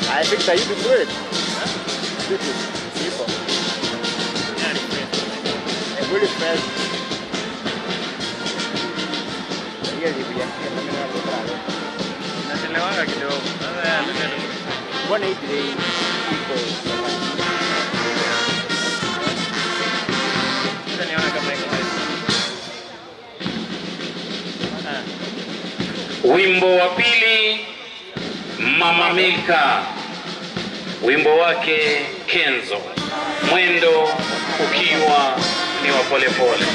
I think that you do it. Simple. Really fresh. Mbona hii delay iko? Niona kama iko. Wimbo wa pili, Mama Milka, wimbo wake Kenzo, mwendo ukiwa ni wa pole pole.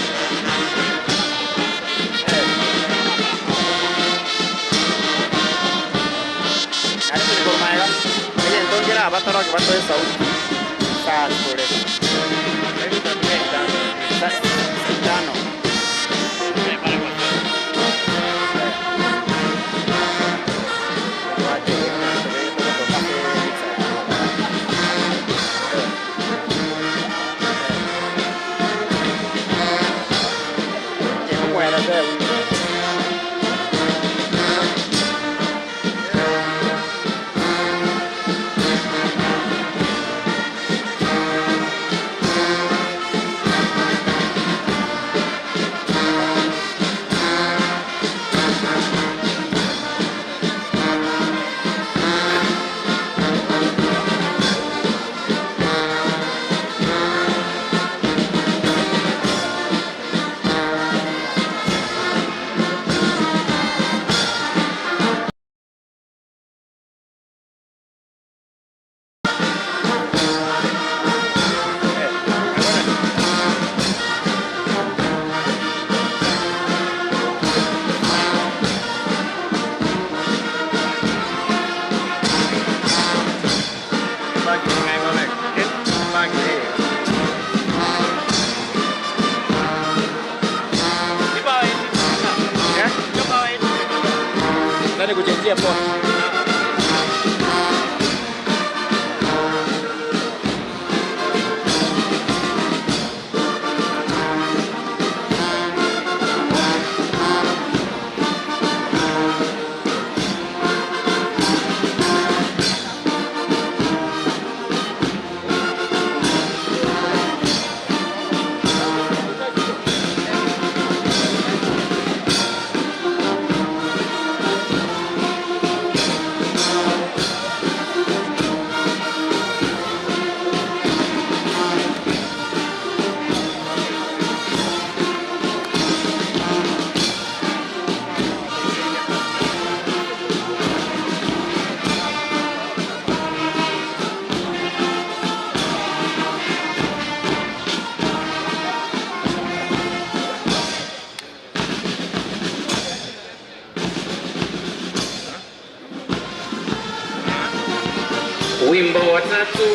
Wimbo wa tatu,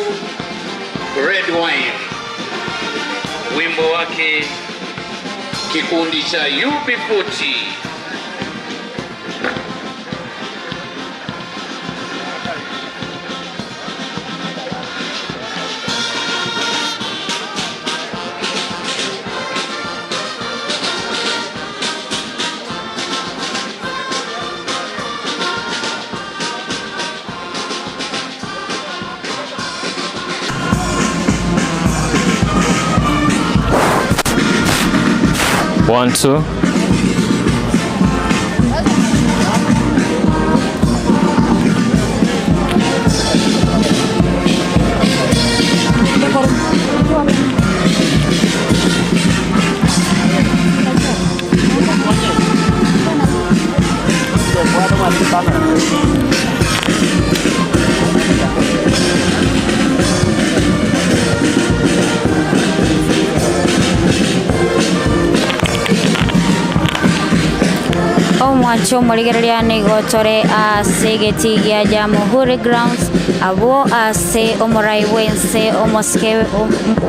Red Wine, wimbo wake kikundi cha UB40. One, two. Omwacho morigereria ni gotore a segeti gia Jamhuri Grounds Abo ase omorai bwense omosike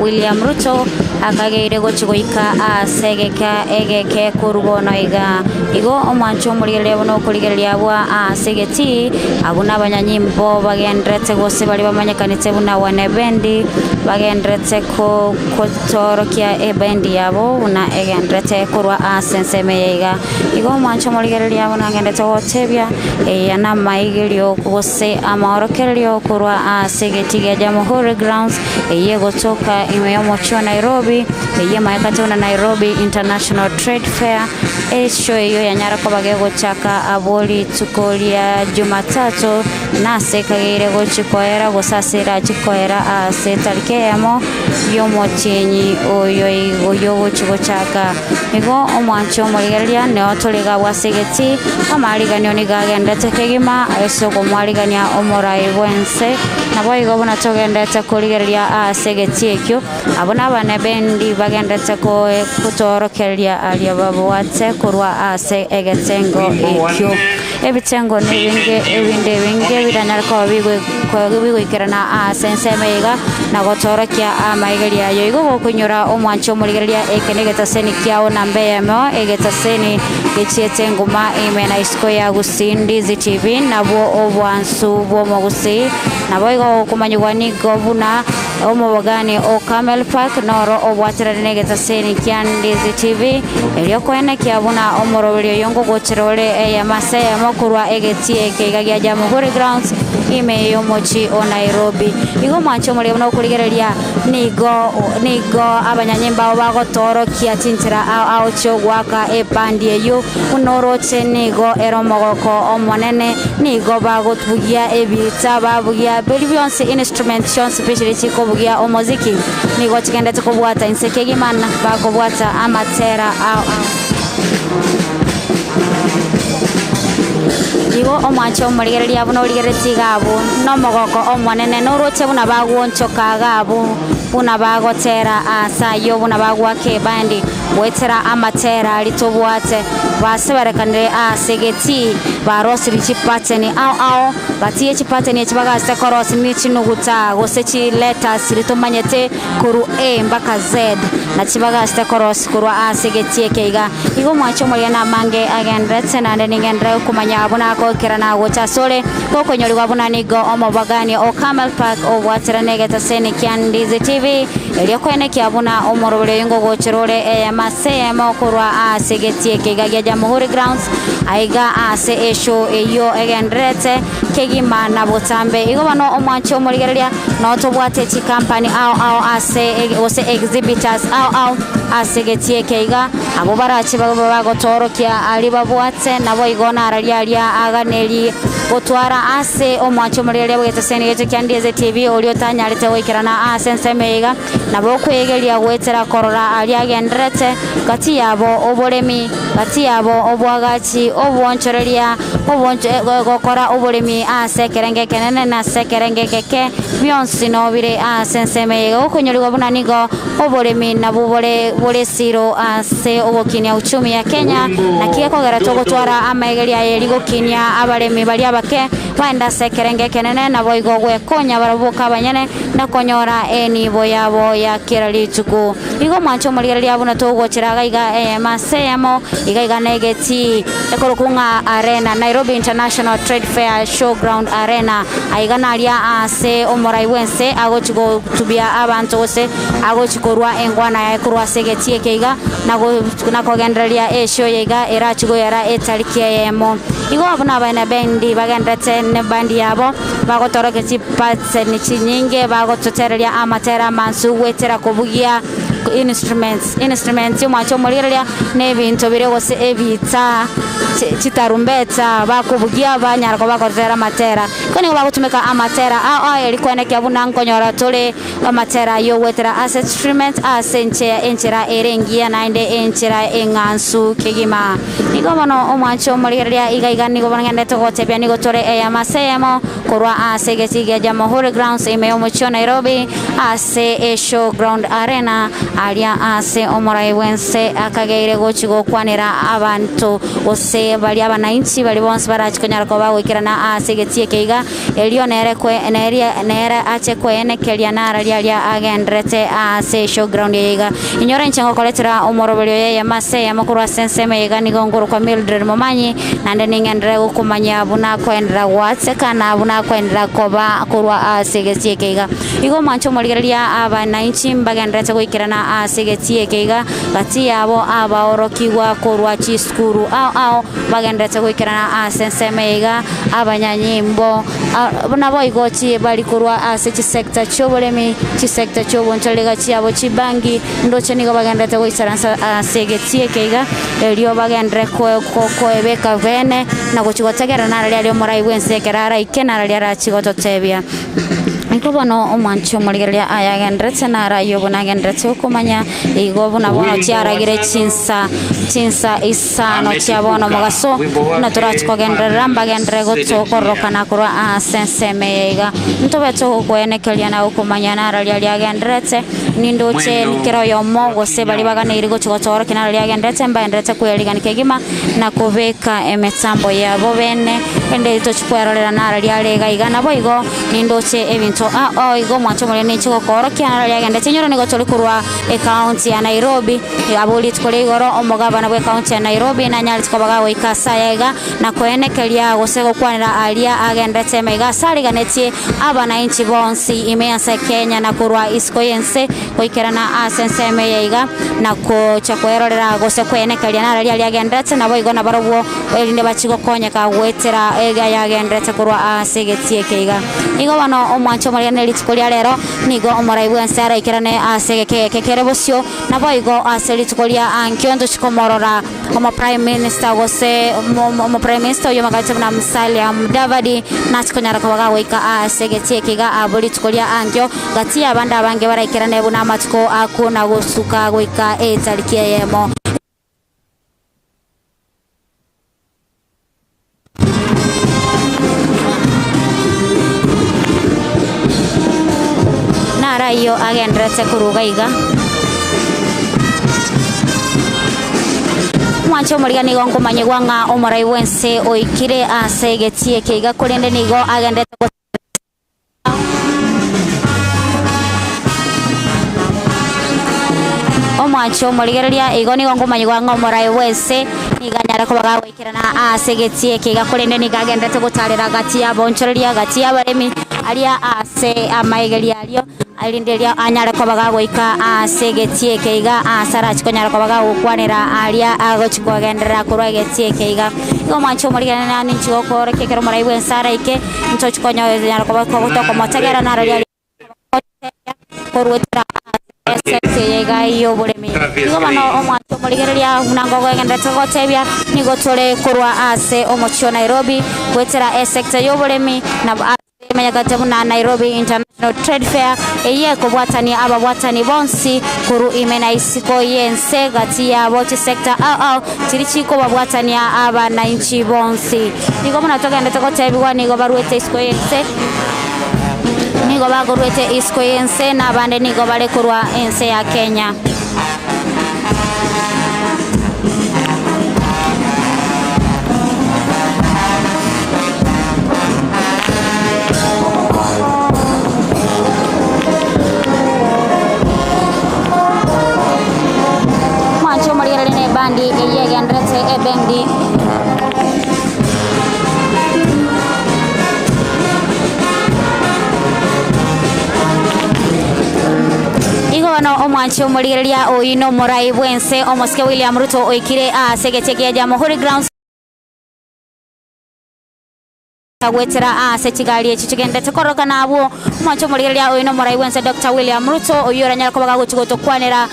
William Ruto akageire gochigoika ase egeka egeke korubono iga igo omwancho omorigereria bono okorigereria bwa ase egeti abo n'abanyanyimbo bagenderete gose bari bamanyekanete buna wane bendi bagenderete kotorokia ebendi yabo buna egenderete korwa ase ensemo eye iga igo omwancho omorigereria bono agendete gotebia eya namaigerio gose amaorokererio korwa ase egeti gia Jamhuri Grounds eye gotoka ime y'omochi wa Nairobi eye maekate buna Nairobi International Trade Fair esho eyo yanyara koba gegochaka abo rituko ria Jumatatu nase kageire gochikoera gosasera chikoera ase tariki eyemo y'omochenyi oyo oyo gochigochaka igo omwancho omorigereria neo toriga bwa ase egeti amariganio nigo agendete kegima ase okomwarigania omorai bwense nabo igo buna togendete korigereria ase egeti ekio abo n'abana bendi bagendete kotorokereria aria babwate korwa ase egetengo ekio ebitengo n'ebinge ebinde ebinge biranyara koba bigoikerana ase ensemo iga na gotorokia amaigeria ayo igo gokonyora omwancho omorigereria eke negetaseni kiao namba eyemo egetaseni gechiete nguma ime na isiko ya Gusii Ndizi TV nabwo obwansu bw'omogusii nabo igo gokomanyigwa nigo buna omobogani o Camel Park noro obwaterane negetaseni kia Ndizi TV erio koenekia buna omoroberio oyo ngogochera ore eyamase eyemo korwa egeti eke iga gia Jamhuri Grounds ime y'omochi o Nairobi igo omwancho omorigereria buna okorigereria nigo abanyanyimba abo bagotorokia chinchera ao chiogwaka ebandi eyo buna oroche nigo ere omogoko omonene nigo bagobugia ebita babugia beri bionsi instrument chionsi pi chikobugia omoziki nigo chigendete kobwata inse kegima bakobwata amatera ao igo omwancho omorigereria buna origeretie iga abwo nomogoko omonene noroche buna bagwonchoka iga abwo buna bagotera ase aywo buna bagwaka ebandi gwetera amatera aria tobwate basebarekanire ase egeti barosire chipateni ao ao gati echipateni echi bagasete korosi ni chinuguta gose chiletters ritomanyete koru A mpaka Z na chibagasete korosi korwa ase egeti eke iga igo omwancho omorigereria namange agenderete naende nigendere okomanya buna agokerana gocha asore gokonyorigwa buna nigo omobagani o Camel Park obwatera negetaseni kia Ndizi TV erio koenekia buna omoroberio oyo ngogochera ore eyamase eyemo korwa ase egeti eke iga gia Jamhuri Grounds aiga ase eshow eyo egenderete kegima na botambe igo bano omwancho omorigereria notobwate chikampani ao ao ase gose exhibitors ao ao ase egeti eke iga abo barachi bagotorokia ari babwate nabo igo nararia aria aganeri gotwara ase omwancho omorigereria bwegetaseni gecho kia Ndizi TV oria otanyarete goikerana ase ensemo iga nabo okwegeria gwetera korora aria agenderete gati yabo oboremi gati yabo obwagachi obwonchoreria gokora oboremi ase ekerenge ekenene na ase ekerenge keke bionsi nobire ase ensemo iga gokonyorigwa buna nigo oboremi nabwo bore siro ase ogokinia uchumi ya Kenya naki ekogera togotwara amaigeria aye rigokinia abaremi baria abake baenda ase ekerenge ekenene nabo igo gwekonya baraboka abanyene na konyora enibo yabo ya kera rituko igo omwancho omorigereria buna togochera iga iga eyemase eyemo iga iga negeti ekorokunga arena Nairobi International Trade Fair Showground Arena aiga naria ase omorai bwense agochi gotubia abanto gose agochi korwa engwana yaye korwa ase egeti eke iga nakogendereria eshow iga erachigoyera etariki eyemo igo abo nabana bendi bagenderete ne bandi yabo bagotorokia chipateni chinyinge bagototereria amatera amansu gwetera kobugia instruments omwancho omorigereria n'ebinto bire gose ebita chitarumbeta bakobugia banyara koba bagotera amatera ko nigo bagotumeka amatera ao ao erikwenekia buna nkonyora tore amatera ayo gwetera ase instrument ase enchera ere engiya naende enchera eng'ansu kegima igo bono omwancho omorigereria iga iga nigo bono ngendete gotebia nigo tore eyamase eyemo korwa ase gesigia Jamhuri Grounds ime omochio Nairobi ase show ground arena aria ase omorai bwense akageire gochi gokwanera abantu gose bari abananchi bari bonse barachikonyara koba goikerana ase getieke iga elio nere kwe nere ache kwenekeria nararia ria agendrete ase show ground iga inyora nchengo koletera omoroberio yeye mase ya makuru asenseme iga nigo nguru kwa Mildred Momanyi nande ningendere gukumanya buna kwendera gwatsekana buna kwendera koba kurwa ase getieke iga igo mancho morigereria abananchi mbagendrete goikerana ase getieke iga gati yabo abaorokigwa korwa chiskuru ao ao bagendrete goikerana ase enseme iga abanyanyimbo nabo igochi bali kurwa ase chisector chobolemi chisector choboncholega chiabo chibangi ndoche nigo bagendrete goisaransa ase getieke iga elio bagendre koebeka bene na gochigotegera nararia rio morai bwense kerara ikena raria rachigototebia Nikobono omwancho morigereria ayagendrete narayo bonagendrete okomanya igo buna bono chiaragire chinsa chinsa isano chiabono mogaso na turachikogendrera mbagendre gotokorokana korwa asenseme iga ntobeto kwenekeria na okomanya nararia riagendrete nindoche nikero yomo gose bari baganire gochigotorokia nararia riagendrete mbagendrete kwerigani kegima na kubeka emetambo yabo bene ende tochikwerorera nararia rega iga nabo igo nindoche ebinto igo mwancho muri nichiko korokia nararia gendete nyoro nigo tuli kurwa county ya Nairobi abuli tukole igoro omugabana bwe county ya Nairobi na nyali tukobaga goika sayega na kwenekeria gose gokwanira aria agendete mega sariganetie abananchi bonsi imeansa Kenya na kurwa isiko yense goikerana asenseme yeiga na kocha kwerorera gose kwenekeria nararia agendete nabo igo nabarobwo erinde bachigokonyeka gwetera ega yagendete kurwa asegetieke iga igo bano omwancho moriane rituko ria rero nigo omorai bwense araikerane asegeke kekere bosio nabo igo ase rituko ria ankiondo chikomorora omo prime minister gose omo prime minister oyo magati na Musalia Mudavadi nachikonyara kobaga goika asegetieke iga abo rituko ria ankio gati abanda abange baraikerane buna amatuko akuna gosuka goika etariki eyemo. Narayo agendrete kuruga iga mwancho moriga nigo nkomanyigwa ng'a omorai bwense oikire ase getieke iga korende nigo agendrete omwancho morigereria igo nigo nkomanyigwa ng'a omorai bwense niganyara kobaga goikerana ase getieke iga korende nigo agendrete gotarera gati yabonchoreria gati yabaremi aria ase amaigeria ario arinderia anyara kobaga goika ase getieke iga asara chikonyara kobaga gokwanera aria agochikogendera korwa getieke iga igo mwancho morigerana ninchigokora kekero morai bwensara ike ncho chikonyara kobaga gotokomotegera nararia korwetera esete iyo buremi igo bano omwancho morigereria unango gogendete gotebia nigo tore korwa ase omochio Nairobi gwetera esector y'oburemi na manyakate buna Nairobi International Trade Fair eye kobwatani ababwatani bonsi kuru imena isiko yense gati yabo sector ao tirichiko babwatania abananchi bonsi nigo munatogendete gotebigwa nigo barwete isiko yense nigo bagorwete isiko yense nabande nigo bare kurwa ense ya Kenya. Mwancho morigerere bandi eyegendrete ebendi igo bano omwancho morigereria oino morai bwense omosike William Ruto oikire ase getieke Jamhuri Grounds gwetera ase chigari echi chigendete koroka nabwo omwancho morigereria oino morai bwense Dr. William Ruto oyo oranyara kobaga gochigotokwanera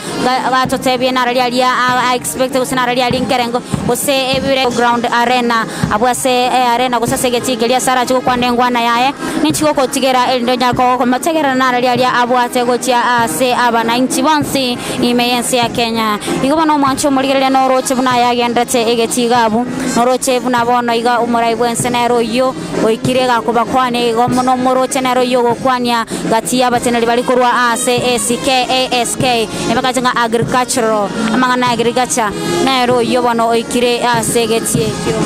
gatotebie nararia ria expect gose nararia rinkerengo gose ebire ground arena abwase arena gose segetieke ria sara chigokwana engwana yaye ninchigokotigera erindo nyako komategera nararia ria abwate gochia ase abananchi bonsi ime yense ya Kenya igo bono omwancho morigereria noroche buna yagendete egetigabu noroche buna bono iga omorai bwense nero oyo Oikire gakobakwane igo mono moroche nero yogokwania gati abateneri bari korwa ase ACK ASK emakajenga agricultural amang'ana agriculture nero yobono oikire ase getie ekio.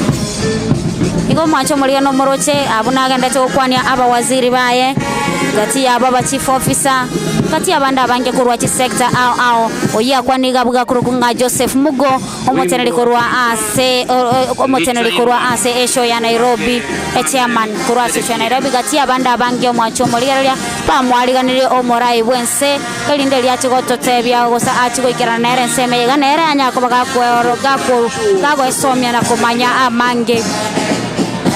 Igo mwancho moriano moroche abuna agendete gokwania abawaziri baye gati aba chief officer kati abanda abange korwa chi sector ao ao oya kwaniga buga kurukunga Joseph Mugo omoteneri korwa ase omoteneri korwa ase esho ya Nairobi chairman korwa ase ya Nairobi gati abanda abange omwancho morigereria bamwariganire omorai bwense elinde lyachigo totebya gosa achigo ikerana nere nseme iga nere anyako bagakwero gako gagwesomya na kumanya amange.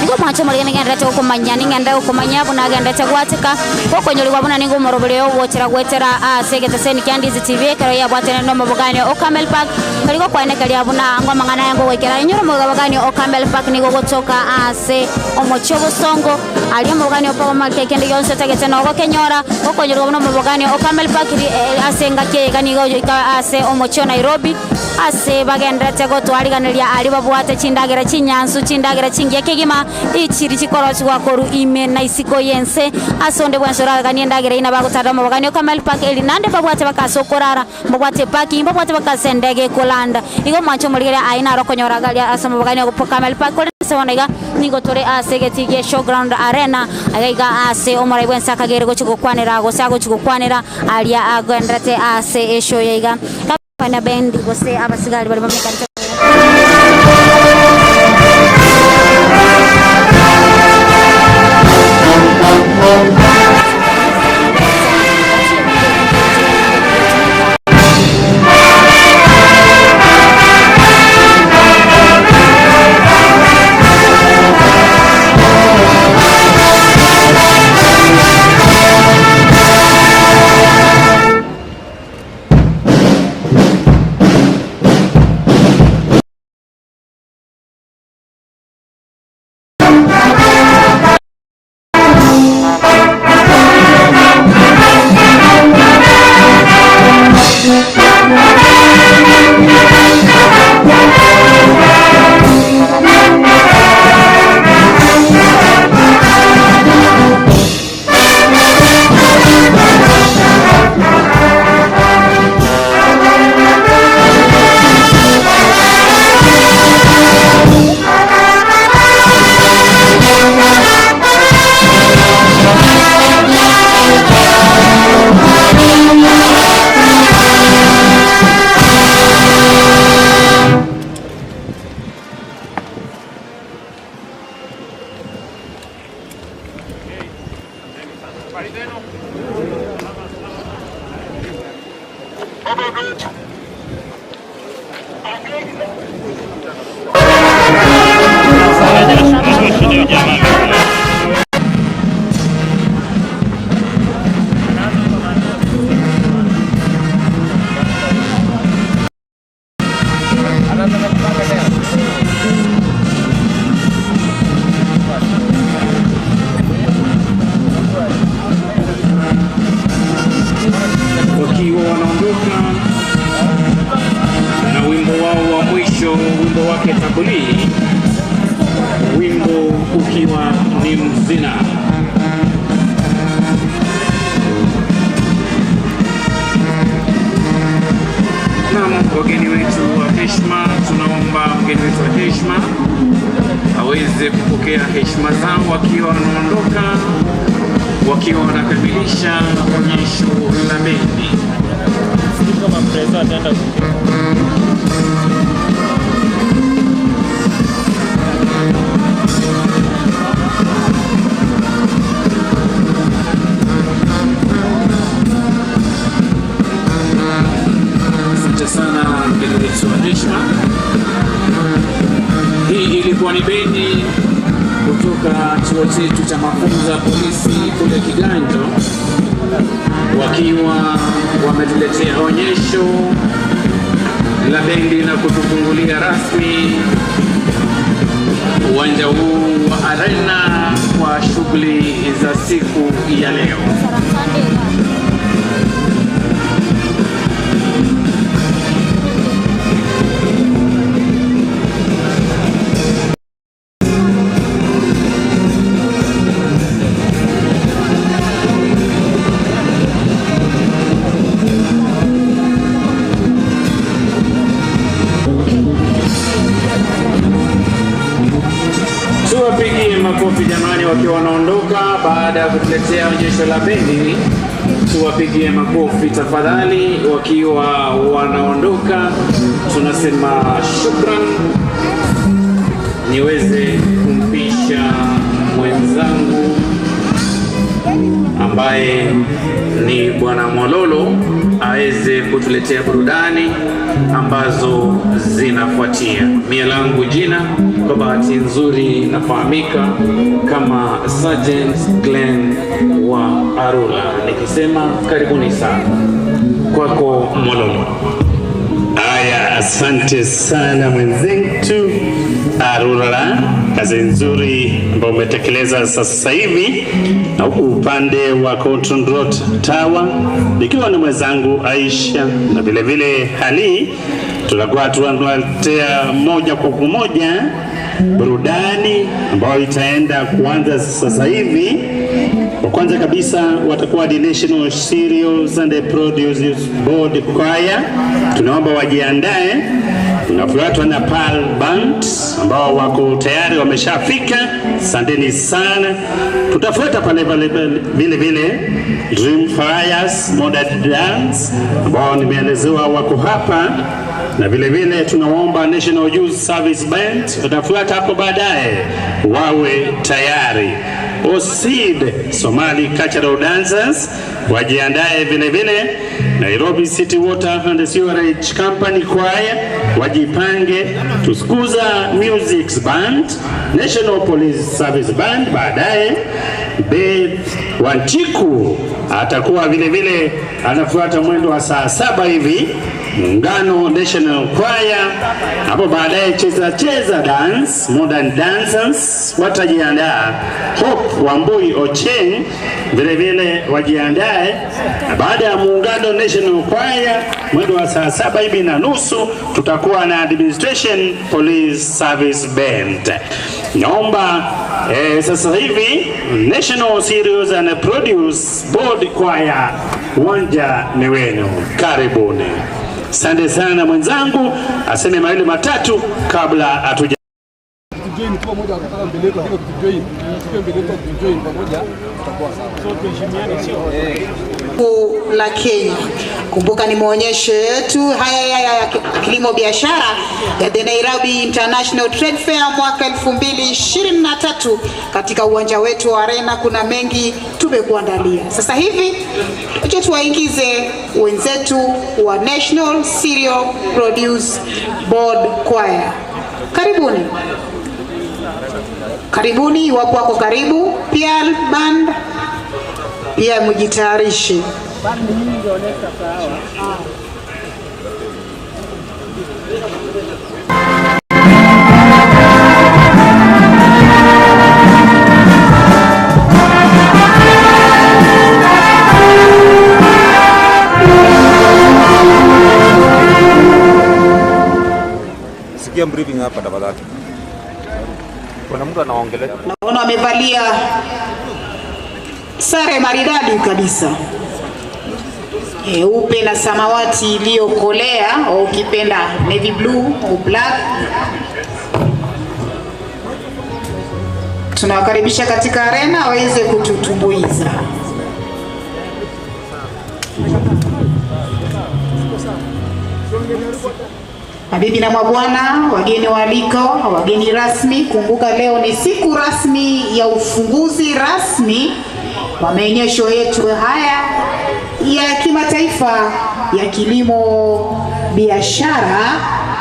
Nigo mwancho morigereria ngendete gokumanya ningenda gokumanya buna agendete gwateka gokonyori buna ningo morobere ogochera gwetera ase geteseni kya Ndizi TV kero yabwatene no mobogani o Camel Park kaliko kwanekeria buna ngo mang'ana yango goikera inyoro mobogani o Camel Park nigo gotoka ase omochio bosongo ali mobogani o Pama kende yonse tegete no gokenyora gokonyori buna mobogani o Camel Park ase ngake ganigo ase omochio Nairobi ase bagendete gotwariganeria ari babwate chindagera chinyansu chindagera chingia kegima ichiri chikoro chigwakoru ime na isiko yense asonde bwansora ganiendagera ina bagotara mobogani o Camel Park eli nande babwate bakasokorara babwate parking babwate bakasendege kolanda igo mwancho morigeria aina rokonyora galia ase mobogani o Camel Park kore sebonaiga nigo tore ase getige showground arena agaiga ase omorai bwense akagere gochigokwanera gose agochigokwanera aria agendete ase esho yaiga kapana bendi gose abasigari bari bamekante. Wakiwa wanaondoka na wimbo wao wa mwisho, wimbo wake Tabuli, wimbo ukiwa ni Mzina. Naam, wageni wetu wa heshima, tunaomba mgeni wetu wa heshima aweze kupokea heshima zao wakiwa wanaondoka, wakiwa wanakamilisha onyesho la bendi. Asante sana mgeni wetu wa heshima. Hii ilikuwa ni bendi kutoka chuo chetu cha mafunzo ya polisi kule Kiganjo, wakiwa wametuletea onyesho la bendi na kutufungulia rasmi uwanja huu wa arena kwa shughuli za siku ya leo. Wakiwa wanaondoka baada ya kutuletea onyesho la bendi, tuwapigie makofi tafadhali. Wakiwa wanaondoka tunasema shukran. Niweze kumpisha mwenzangu ambaye ni Bwana Mololo aweze kutuletea burudani ambazo zinafuatia. Mie langu jina kwa bahati nzuri nafahamika kama Sergeant Glenn wa Arula, nikisema karibuni sana. Kwako Mololo. Aya, asante sana mwenzetu Arula, kazi nzuri ambayo umetekeleza sasa hivi. Na huku upande wa Cotton Road Tower nikiwa na mwenzangu Aisha na vile vile Hali, tutakuwa tunaletea moja kwa moja burudani ambayo itaenda kuanza sasa hivi. Kwa kwanza kabisa watakuwa the National Cereals and Produce Board Choir, tunaomba wajiandae. Tunafuatwa na Pearl Band ambao wako tayari wameshafika, asanteni sana. Tutafuata pale pale vile vile Dream Fires Modern Dance ambao nimeelezewa wako hapa, na vile vile tunaomba National Youth Service Band watafuata hapo baadaye, wawe tayari. Osid Somali Cultural Dancers wajiandae vile vile. Nairobi City Water and Sewerage Company Choir wajipange. Tusukuza Music Band, National Police Service Band baadaye. Beth Wanchiku atakuwa vile vile anafuata mwendo wa saa 7 hivi. Muungano National Choir hapo baadaye, Cheza Cheza Dance Modern Dancers watajiandaa. Hope Wambui Ocheng vile vile wajiandae. Baada ya Muungano National Choir mwendo wa saa 7 hivi na nusu tutakuwa na Administration Police Service Band. Naomba sasa hivi National Cereals and Produce Board Choir, uwanja ni wenu, karibuni. Asante sana mwenzangu, aseme mawili matatu kabla hatuja tujoin kwa moja, wakataka mbele yetu, lakini tujoin tukiwa mbele yetu tujoin pamoja tutakuwa sawa. So tuheshimiane, sio la Kenya. Kumbuka ni maonyesho yetu haya ya kilimo biashara ya The Nairobi International Trade Fair mwaka 2023 katika uwanja wetu wa Arena. Kuna mengi tumekuandalia. Sasa hivi acha tuwaingize wenzetu wa National Cereal Produce Board Choir. Karibuni. Karibuni, iwapo wako karibu. Pia band pia mjitayarishe. Sikia briefing hapa tafadhali. Kuna mtu anaongelea. Naona wamevalia sare maridadi kabisa, nyeupe na samawati iliyokolea, au ukipenda navy blue au black. Tunawakaribisha katika arena waweze kututumbuiza. Mabibi na mabwana, wageni waalikwa, wageni rasmi, kumbuka leo ni siku rasmi ya ufunguzi rasmi wa maonyesho yetu haya ya kimataifa ya kilimo biashara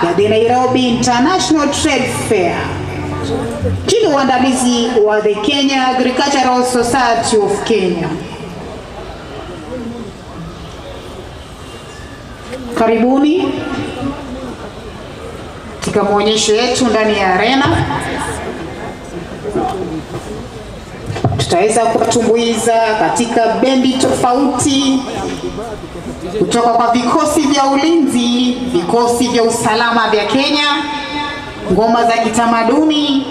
ya The Nairobi International Trade Fair chini uandalizi wa the Kenya Agricultural Society of Kenya. Karibuni katika maonyesho yetu ndani ya arena. Tutaweza kuwatumbuiza katika bendi tofauti kutoka kwa vikosi vya ulinzi, vikosi vya usalama vya Kenya, ngoma za kitamaduni,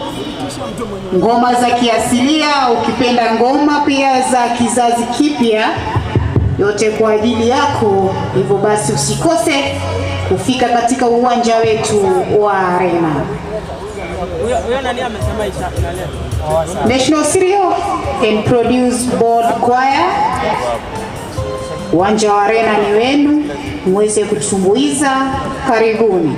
ngoma za kiasilia, ukipenda ngoma pia za kizazi kipya, yote kwa ajili yako. Hivyo basi usikose kufika katika uwanja wetu wa arena. National Cereal and Produce Board Choir, uwanja wa Arena ni wenu, muweze kutumbuiza. Karibuni.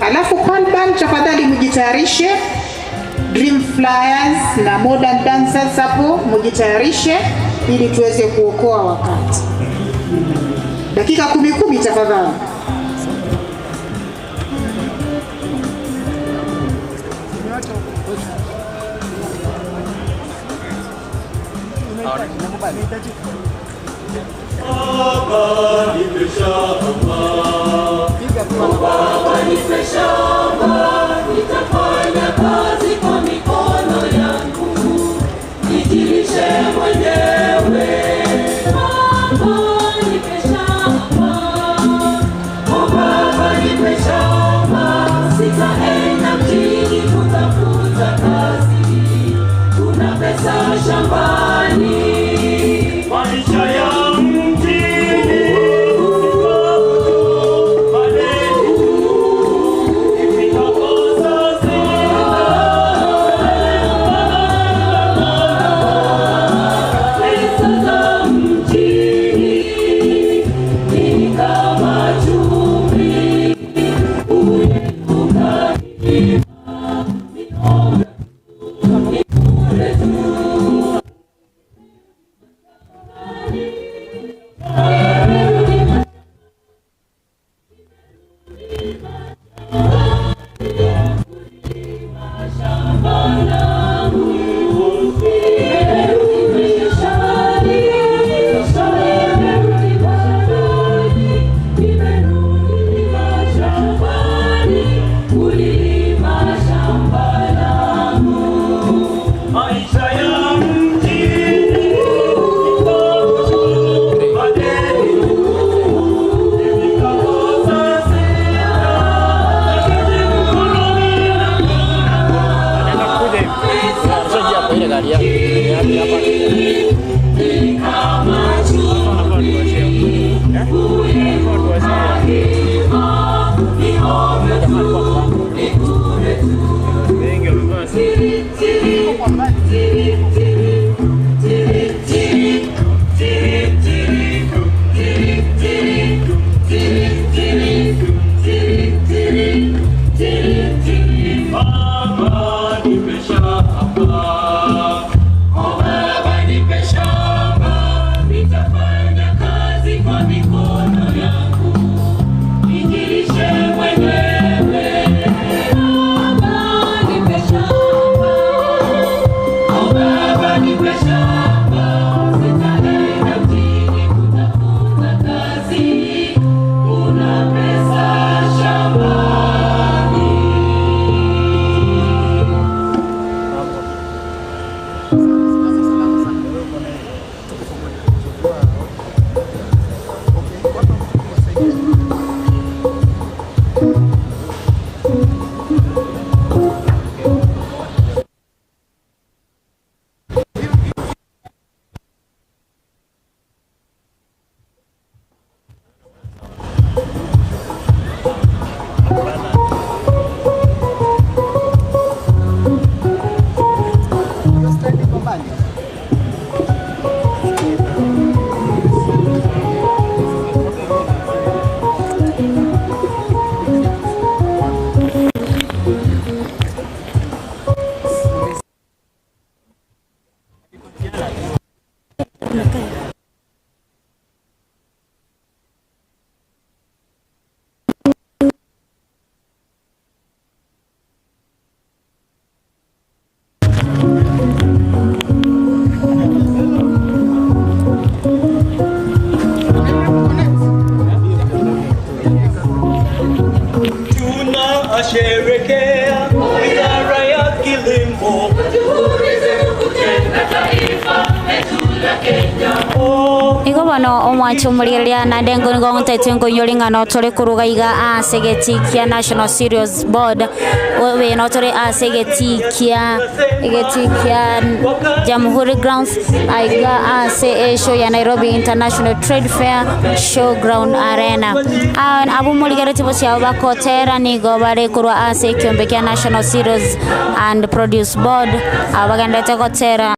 Alafu Pan tafadhali mjitayarishe, Dream Flyers na Modern Dancers hapo mjitayarishe ili tuweze kuokoa wakati. Dakika 10 tafadhali. Baba nipe shamba, Baba nipe shamba, nitafanya kazi kwa mikono yangu, nijilishe mwenyewe. Baba nipe shamba, oh Baba nipe shamba, sitaenda mjini kutafuta kazi, kuna pesa shambani. Maisha ya Tunasherehekea Wizara ya Kilimo, juhudi zenu kujenga taifa letu la Kenya. Bono omwancho muligeria na ndengo nigo ng'otaitwe nkoinyori ng'a tore kuruga iga ase egeti kia National Cereals Board we no tore ase egeti kia Jamhuri Grounds aiga ase show ya Nairobi International Trade Fair Showground Arena. Abu muligeria tibo cia bakotera nigo bare kurwa ase ekiombe kia National Cereals and Produce Board abagendete gotera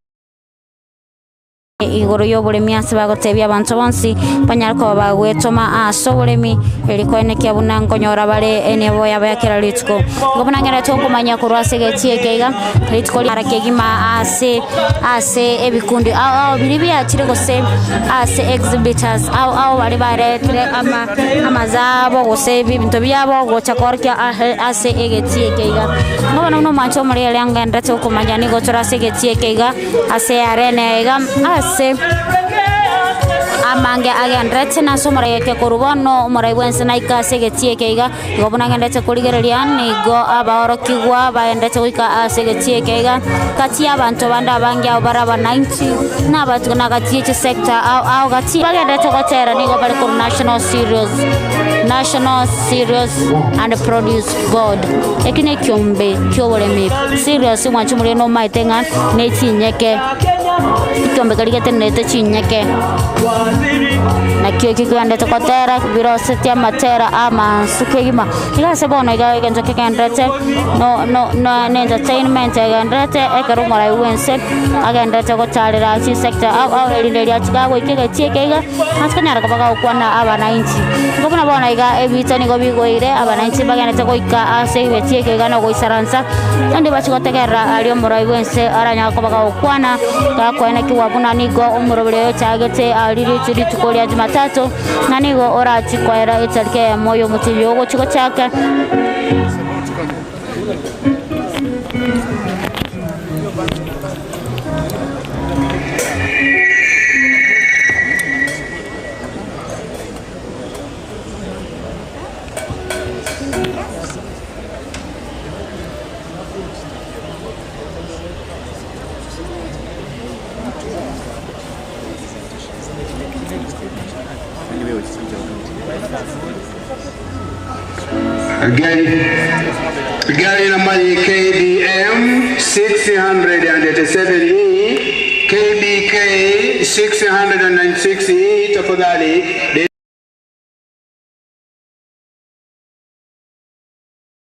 igoro y'oburemi ase bagotebia abantu bonsi banyarako bagwetoma ase oburemi erikoenekia buna nkonyora bare enebo yabo yakera rituko ngobona ngera tokumanya korwa ase egeti ekeiga rituko arakegima ase ase ebikundi ao biri byakire gose ase exhibitors ao bari baretire ama amazabo gose ebintu byabo gocha korkia ase egeti ekeiga ngobona no mancho muri yangenda tokumanya nigo tora ase egeti ekeiga ase arena iga ase amange agendrete na somora yeke korubono omorai bwense naika ase egeti ekeiga igo buna ngendete korigereria nigo abaorokigwa baendete goika ase egeti ekeiga kati abantu bande abange abo baraba 90 n'abantu nagati eche sector ao gati bagendete gotera nigo bari ku National Cereals and Produce Board eki ne kiombe kioboremi cereals mwanchu muri no maitenga ne chinyeke kiombe karigete nete chinyeke nakio kikwendete kotera biroseti amatera amansu kegima igase bono iga egenzo kigendete no no no ne entertainment egendete ekero morai wense agendete gotarera chi sector au erinderia chigago ikege chiekeiga asikanyara kobaga okwana abananchi ngobona bona iga ebita nigo bigoire abananchi bagendete goika ase ibetiekeiga no goisaransa kandi bachigotegerera ari omorai wense aranya kobaga okwana gakwene kiwabuna nigo omurobere chagete ariri rituko rya Jumatatu na nigo orachikwera etarike moyo mutiyo gochiko chaka. Gari nambari KBM 687E KBK 696E, tafadhali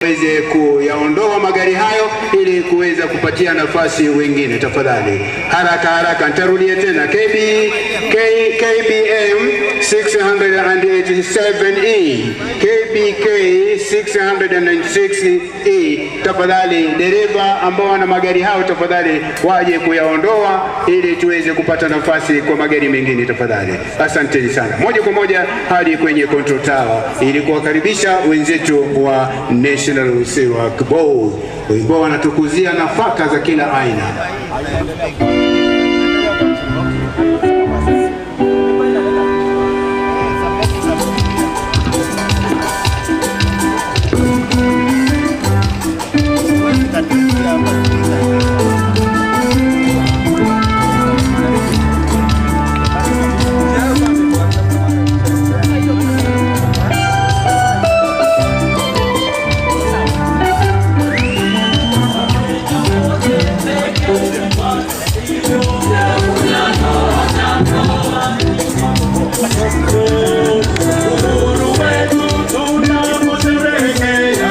weze kuyaondoa magari hayo ili kuweza kupatia nafasi wengine, tafadhali haraka haraka. Nitarudia tena KBM 687E KBK 696E, tafadhali dereva ambao wana magari hayo tafadhali waje kuyaondoa ili tuweze kupata nafasi kwa magari mengine tafadhali. Asanteni sana. Moja kwa moja hadi kwenye control tower ili kuwakaribisha wenzetu wa National Cereals Board ambao wanatukuzia nafaka za kila aina. Kenya.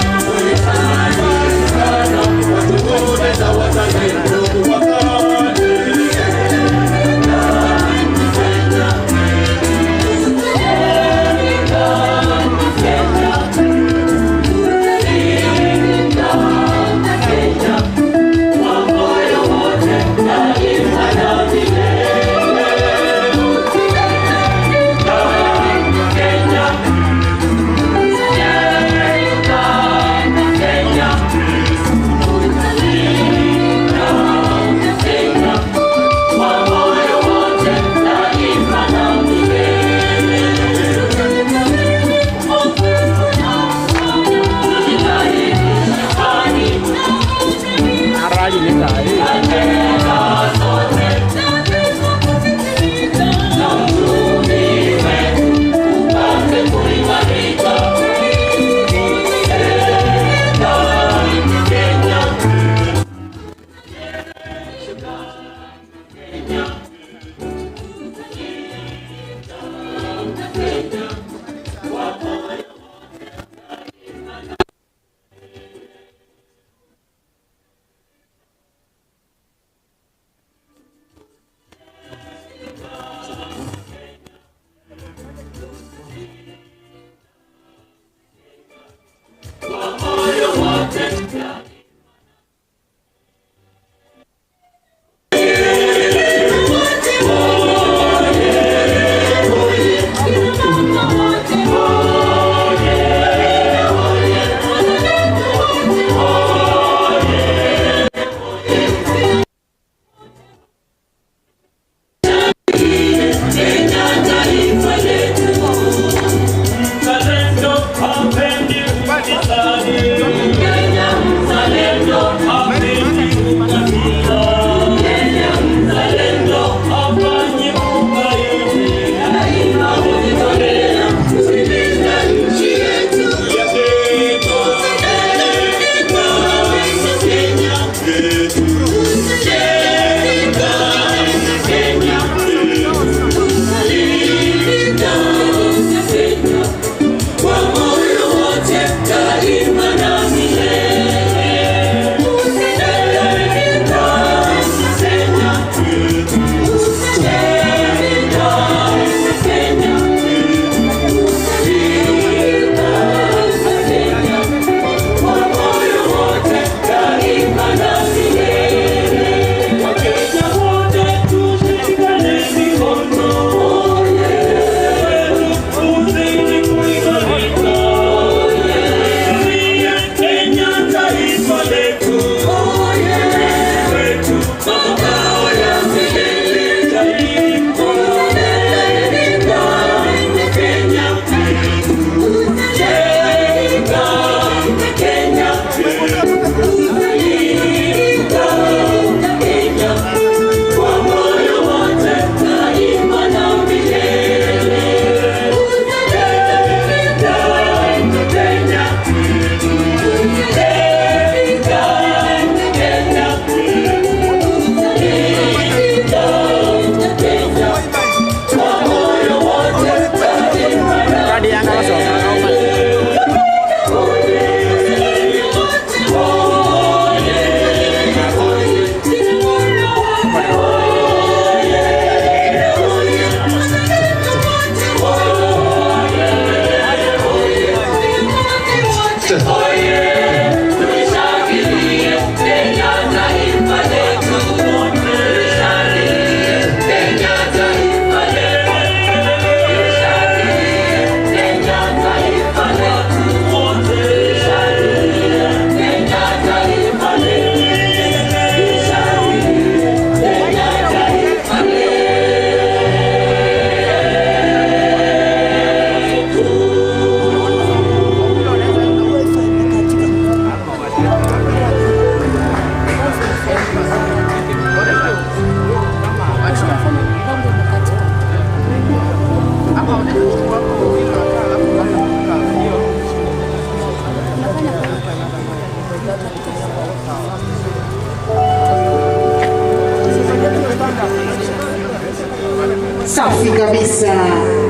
Safi kabisa,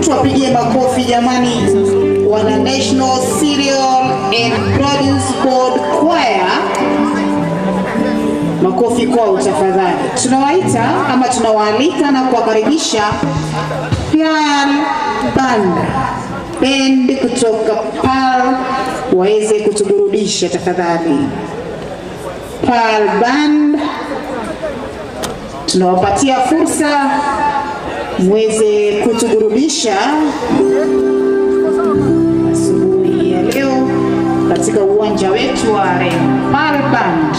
tuwapigie makofi jamani, wana National Cereal and Produce Board Choir. Makofi kwao tafadhali. Tunawaita ama tunawaalika na kuwakaribisha Pearl Band, band kutoka Pearl waweze kutuburudisha tafadhali. Pearl Band, tunawapatia fursa muweze kutuburudisha asubuhi ya leo katika uwanja wetu wa Arena. Pearl Band.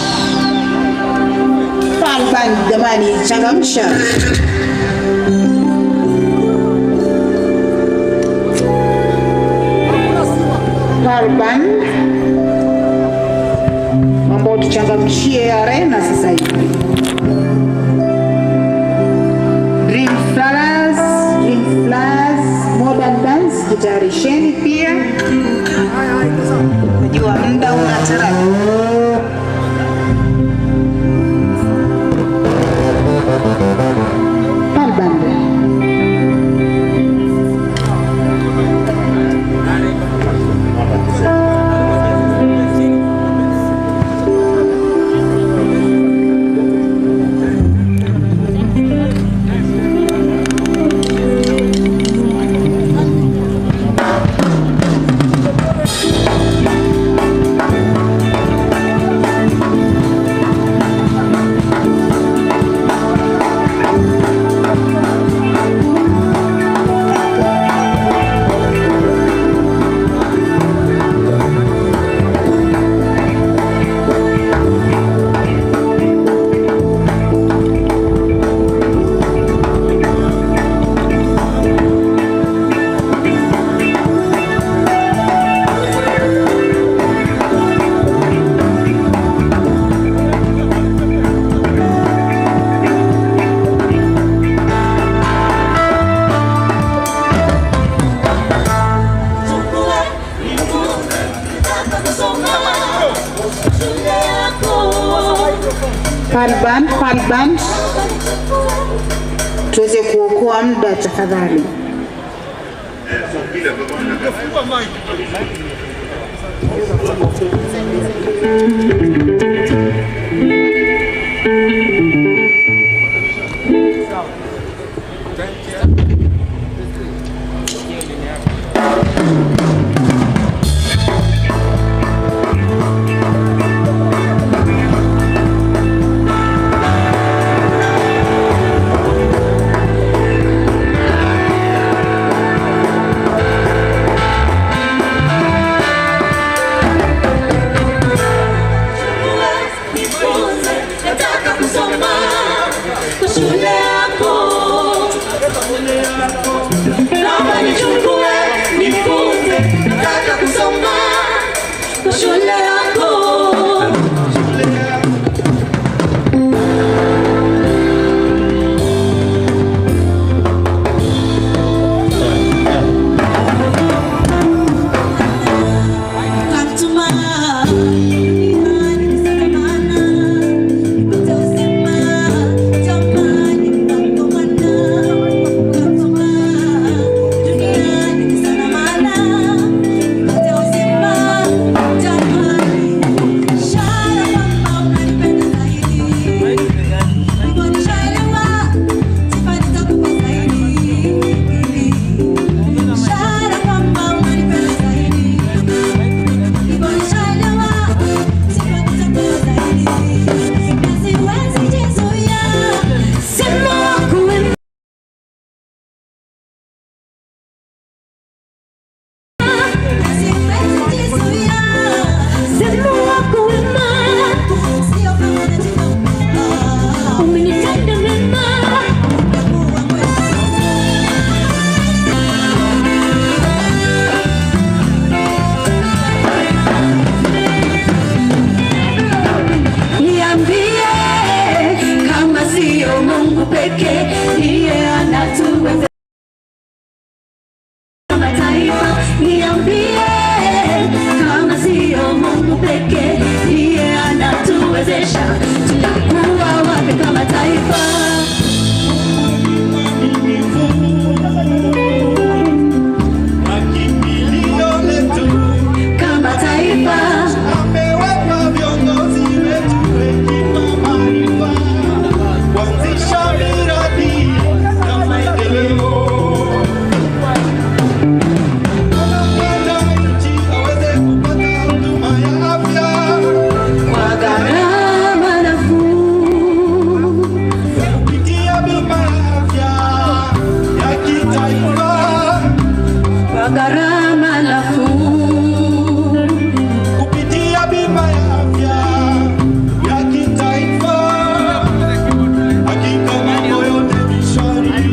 Pearl Band jamani, changamsha. Pearl Band, mambo tuchangamshie arena sasa hivi. Dream Flowers, Dream Flowers, Modern Dance, jitayarisheni pia. Najua muda unatarajiwa. Pearl Band. Pearl Band, tuweze kuokoa muda tafadhali. Nataka kusoma. kwa gharama nafuu kupitia bima ya afya ya kitaifa. Hakika mambo yote ni shwari.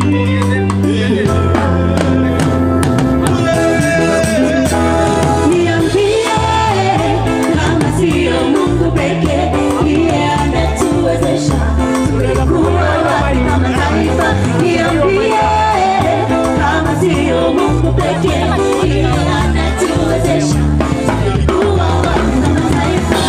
Niambie kama sio Mungu pekee ndiye anatuwezesha, tungekuwa wapi kama taifa? Niambie kama sio Mungu pekee ndiye anatuwezesha, tungekuwa wapi kama taifa?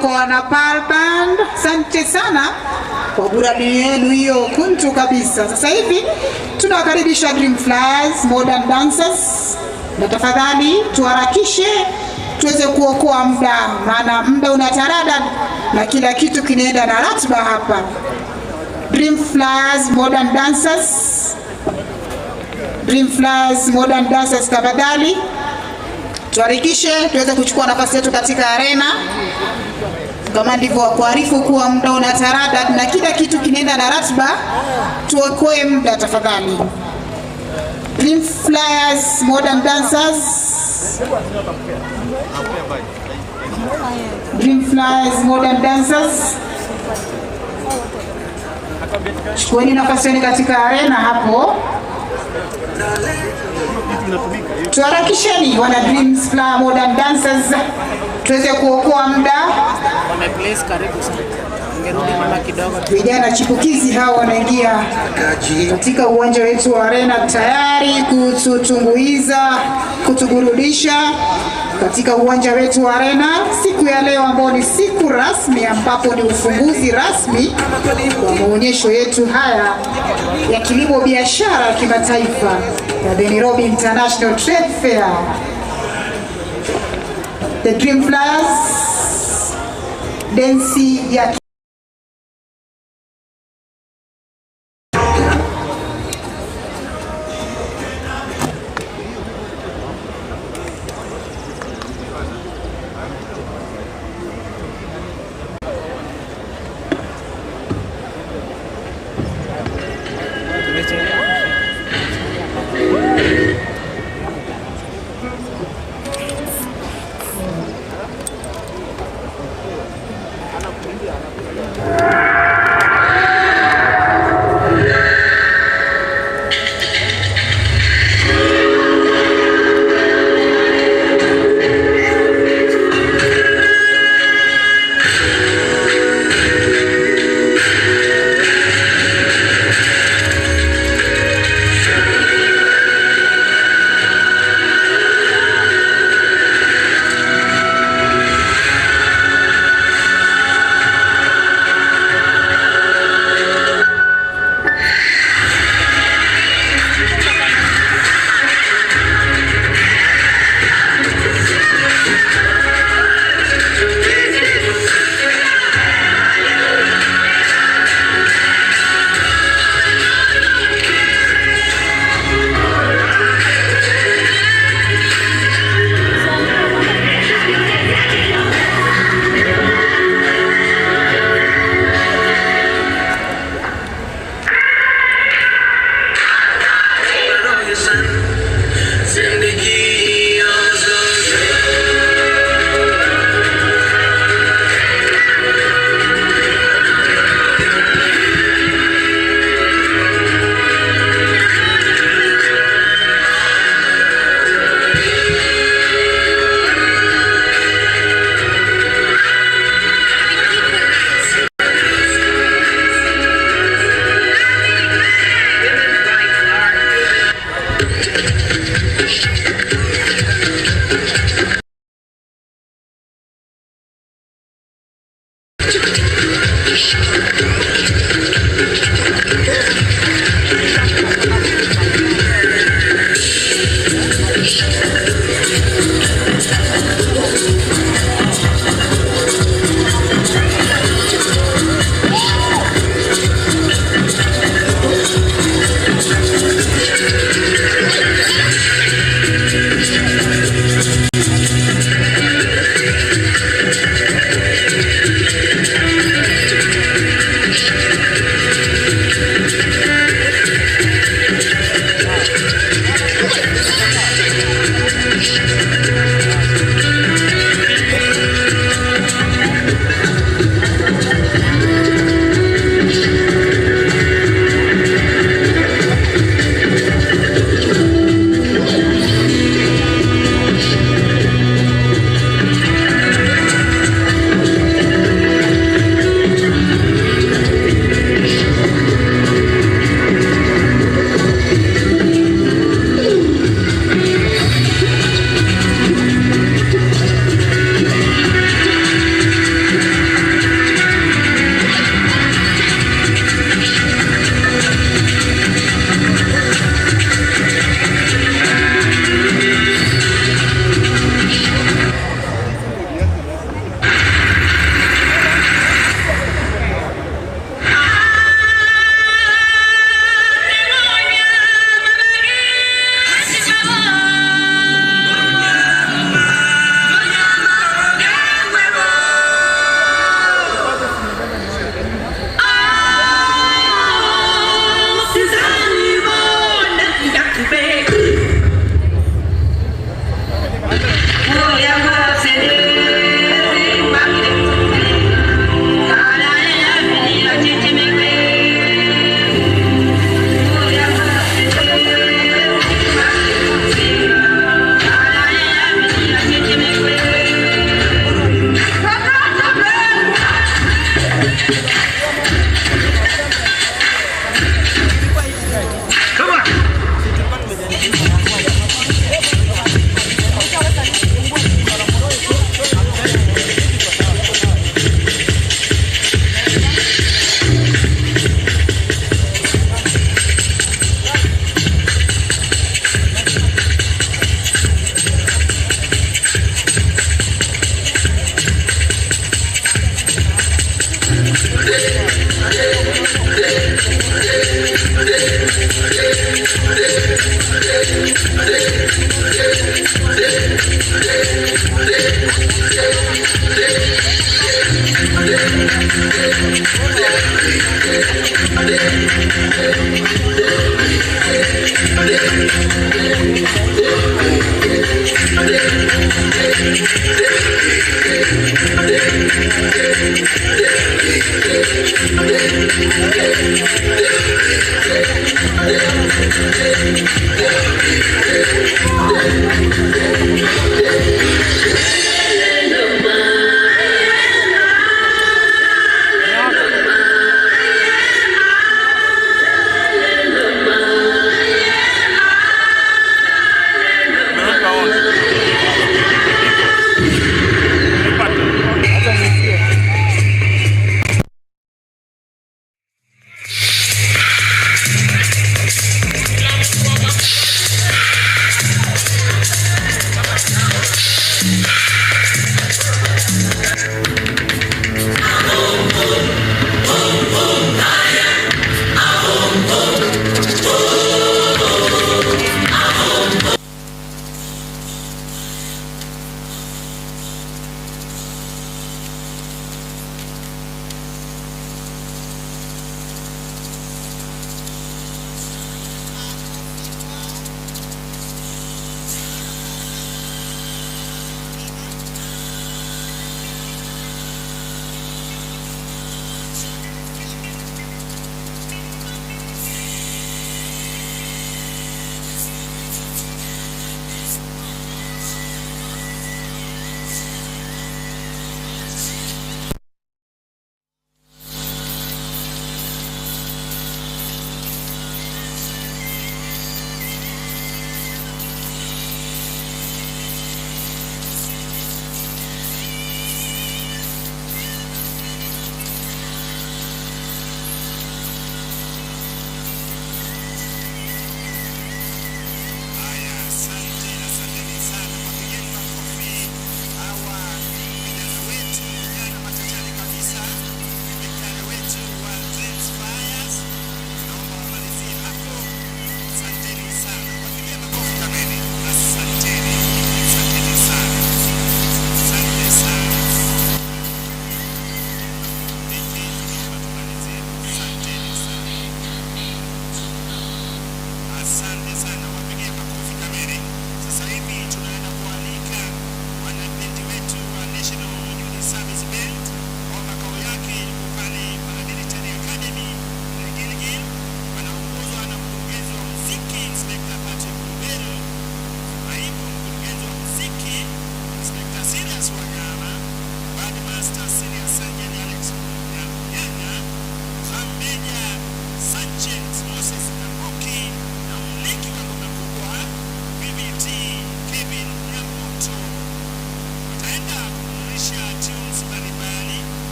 kwa wana Pearl Band. Asante sana kwa burudani yenu hiyo kuntu kabisa. Sasa hivi tunawakaribisha Dream Flyers Modern Dancers, na tafadhali tuharakishe tuweze kuokoa muda, maana muda unatarada na kila kitu kinaenda na ratiba hapa. Dream Flyers Modern Dancers, Dream Flyers Modern Dancers, tafadhali tuharakishe tuweze kuchukua nafasi yetu katika arena. Kama ndivyo wakuarifu kuwa muda unatarada na kila kitu kinaenda na ratiba, tuokoe muda tafadhali. Dream Flyers Modern Dancers, Dream Flyers Modern Dancers, chukueni nafasi yenu katika arena hapo. Tuharakisheni wana Dreams Fly Modern Dancers tuweze kuokoa muda. Vijana chipukizi hao wanaingia katika uwanja wetu wa arena tayari kututumbuiza, kutuburudisha katika uwanja wetu wa arena siku ya leo, ambao ni siku rasmi ambapo ni ufunguzi rasmi wa maonyesho yetu haya ya kilimo biashara kimataifa ya The Nairobi International Trade Fair. The Dream Flyers, densi ya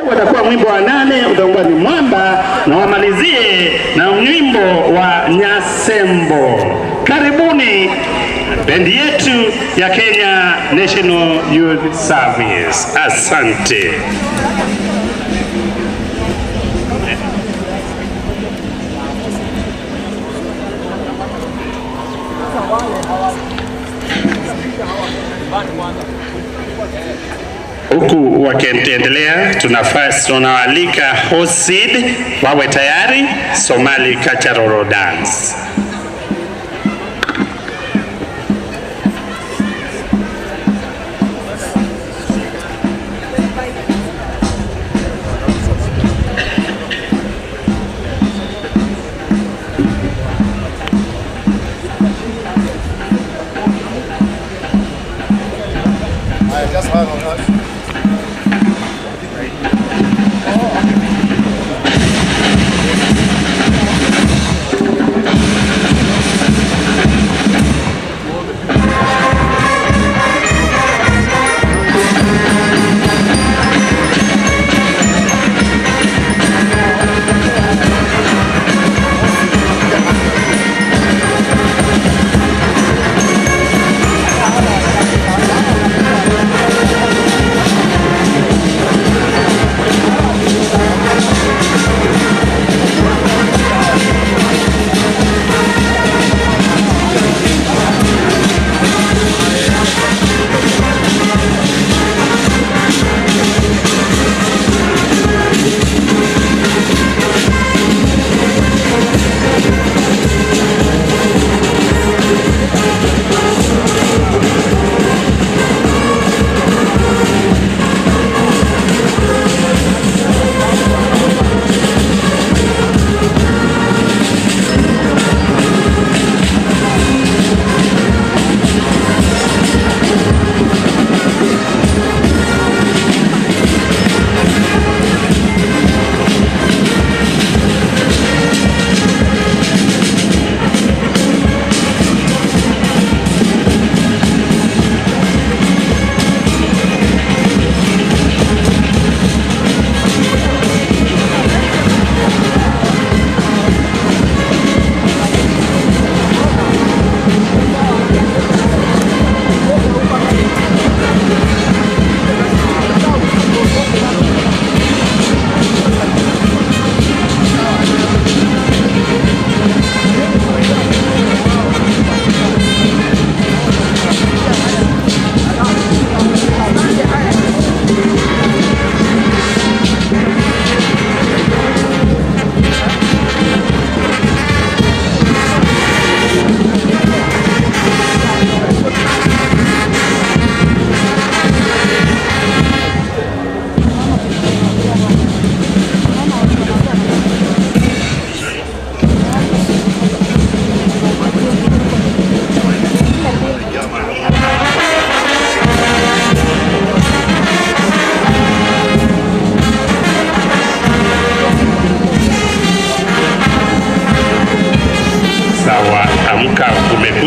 Watakuwa mwimbo wa 8 utakuwa ni Mwamba, na wamalizie na mwimbo wa Nyasembo. Karibuni bendi yetu ya Kenya National Youth Service. Asante. Huku wakiendelea, tunawaalika Hosid wawe tayari Somali Cultural Dance. Just hang on. Oh.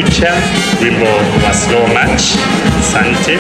Bucha, wimbo wa slow march. Asante.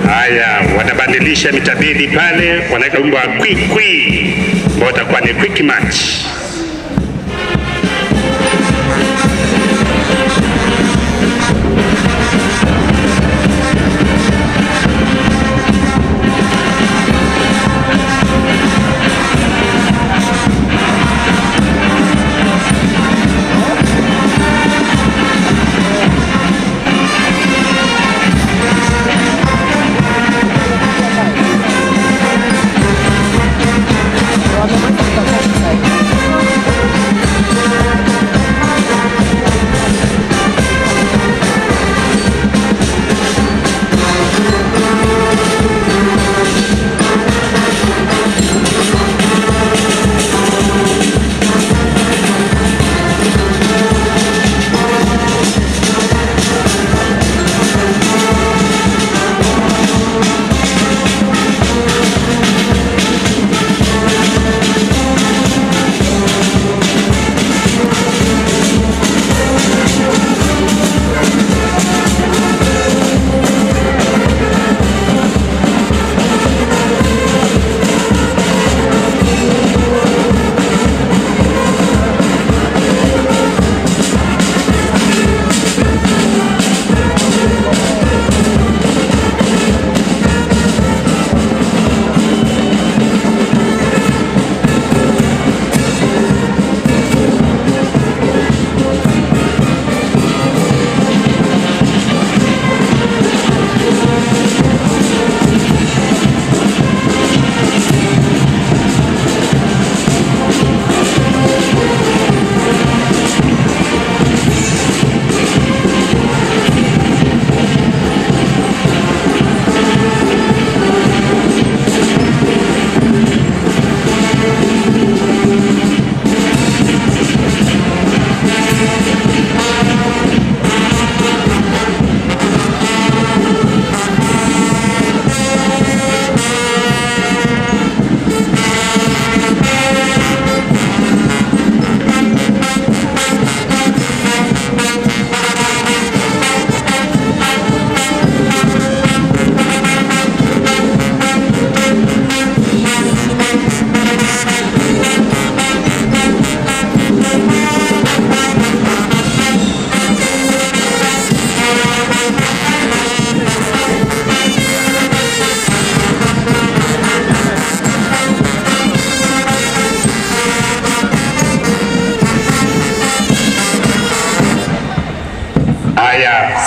Haya, wanabadilisha mitabidi pale, wanaweka wimbo wa kwikwi ambao utakuwa ni quick match.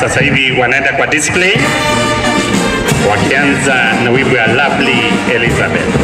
Sasa hivi wanaenda kwa display wakianza na wimbo ya Lovely Elizabeth.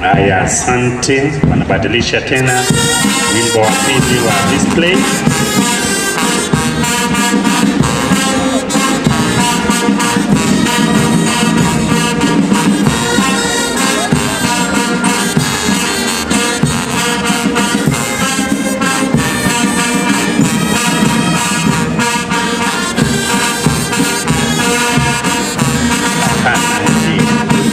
Haya, asante. Wanabadilisha tena wimbo wa pili wa display. Hapana, hii.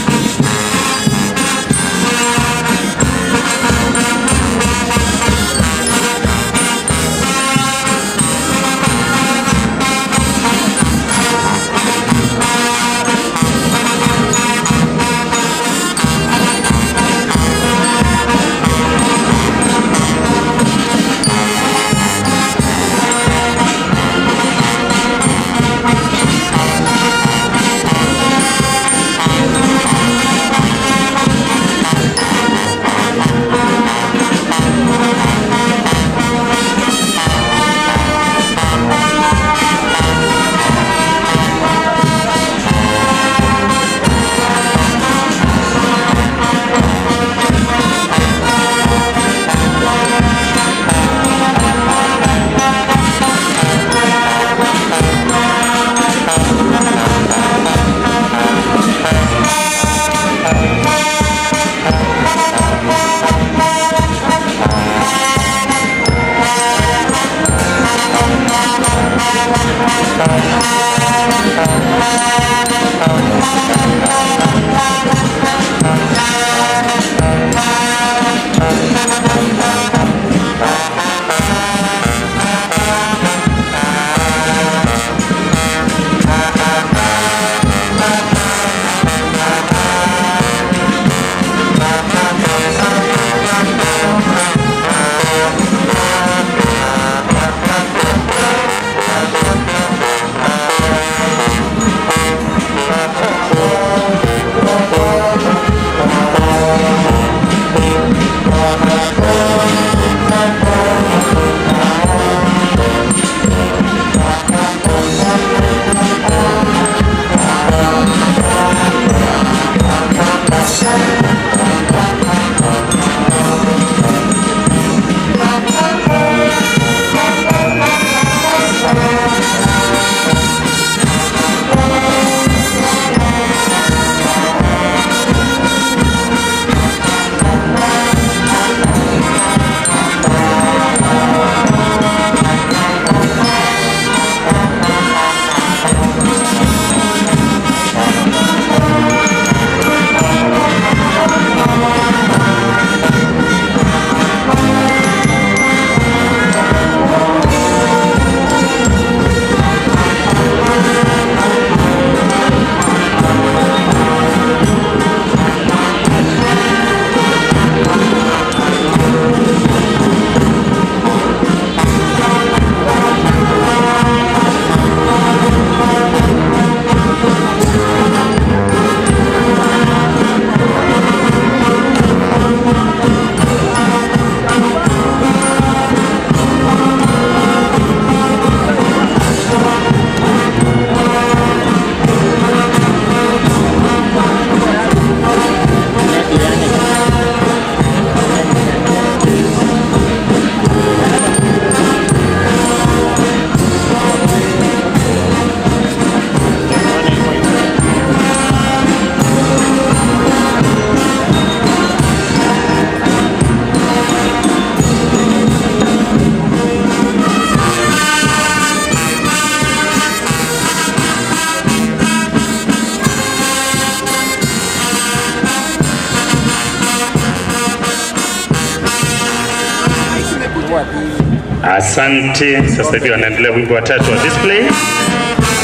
Wimbo wa pili. Asante. Sasa hivi wanaendelea wimbo wa tatu wa display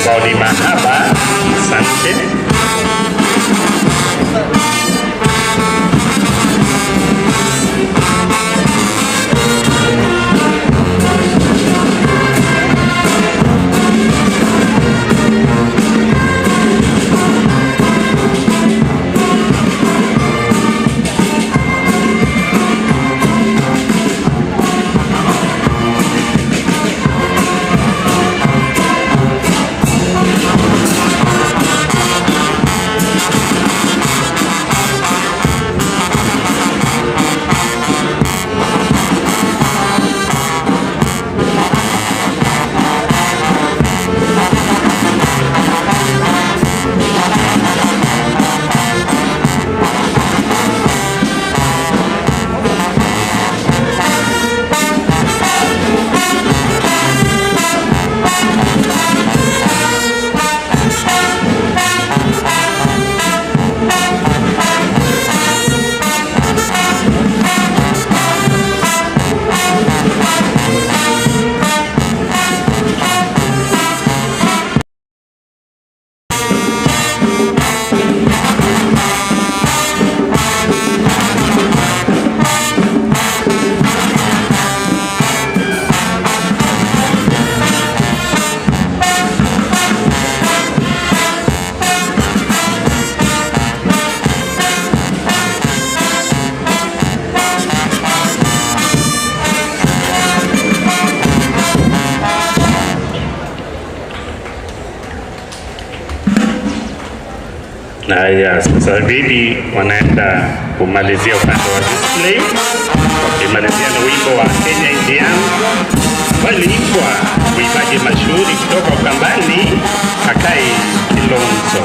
ambao ni Mahaba. Asante. Haya, sasa hivi wanaenda kumalizia upande wa display, wakimalizia na wimbo wa Kenya Nchi Yangu waliimbwa mwimbaji mashuhuri kutoka Ukambani, Akai Kilonzo.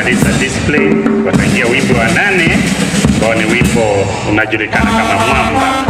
Wamemaliza display, wataingia wimbo wa 8 ambao ni wimbo unajulikana kama Mwamba.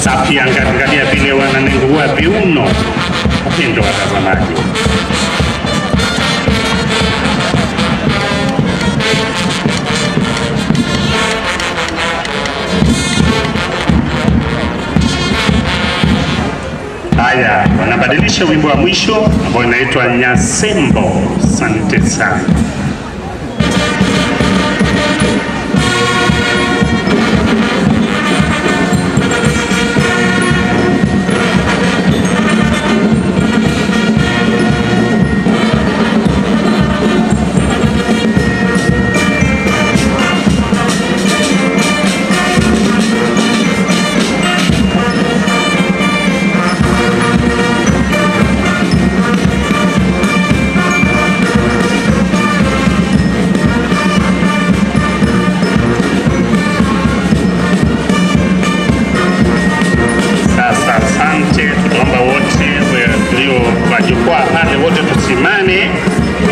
Safi, angalia vile wananengua viuno, wapendwa watazamaji. Haya, wanabadilisha wimbo wa mwisho ambao inaitwa Nyasembo. Asante sana. Sasa asante, tutaomba wote walio kwa jukwaa pale wote tusimame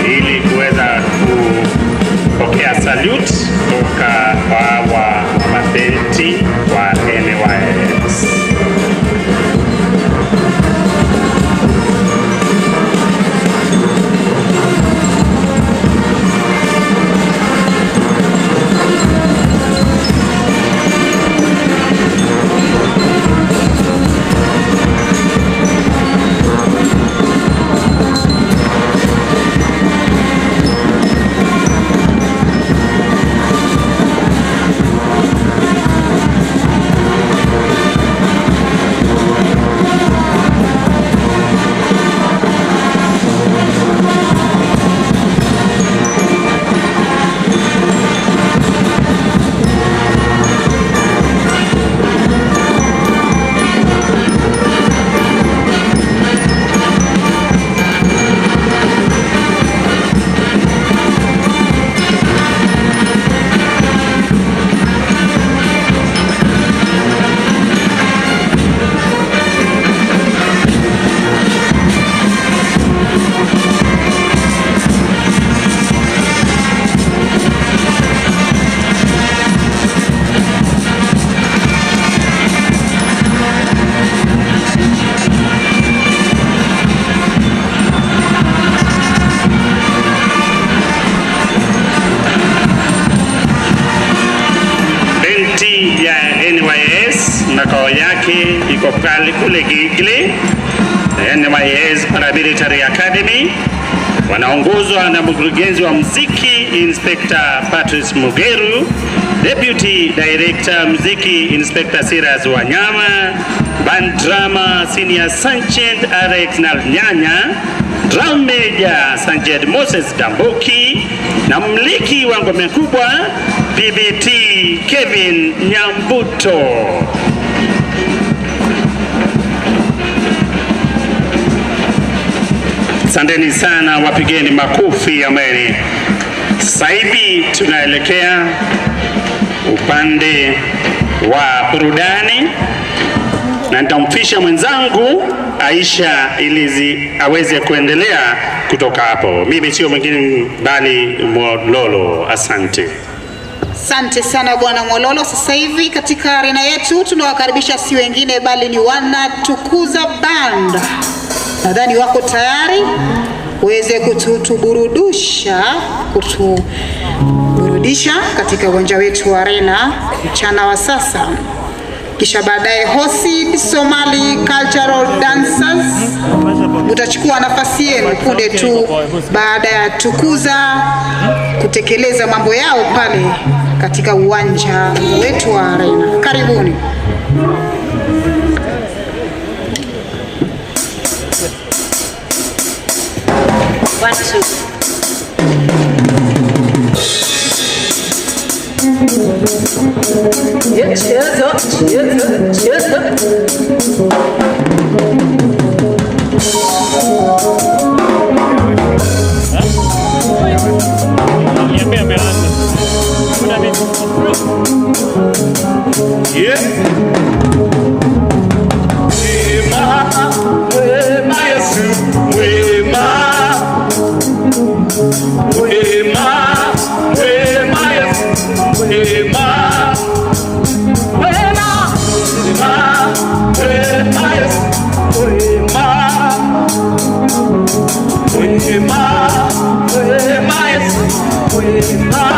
ili kuweza kupokea salute kutoka kwa hawa mabenti wa NYS. Military Academy wanaongozwa na mkurugenzi wa muziki Inspector Patrice Mugeru, Deputy Director muziki Inspector Siras Wanyama, Band Drama Senior Sergeant Alex Nalnyanya, Drum Major Sergeant Moses Damboki na mmiliki wa ngome kubwa PBT Kevin Nyambuto. Asanteni sana, wapigeni makofi jamani. Sasa hivi tunaelekea upande wa burudani na nitamfisha mwenzangu Aisha ili aweze kuendelea kutoka hapo. Mimi sio mwingine bali Mwololo. Asante. Asante sana Bwana Mwololo. Sasa hivi katika arena yetu tunawakaribisha si wengine bali ni wana Tukuza Band. Nadhani wako tayari weze kutuburudisha katika uwanja wetu wa arena mchana wa sasa. Kisha baadaye Hosid Somali Cultural Dancers mtachukua nafasi yenu punde tu baada ya Tukuza kutekeleza mambo yao pale katika uwanja wetu wa arena. Karibuni. One, two. Yeah. Wema, wema Yesu, wema. Wema, wema Yesu, wema. Wema, wema, wema Yesu, wema. Wema, wema Yesu, wema.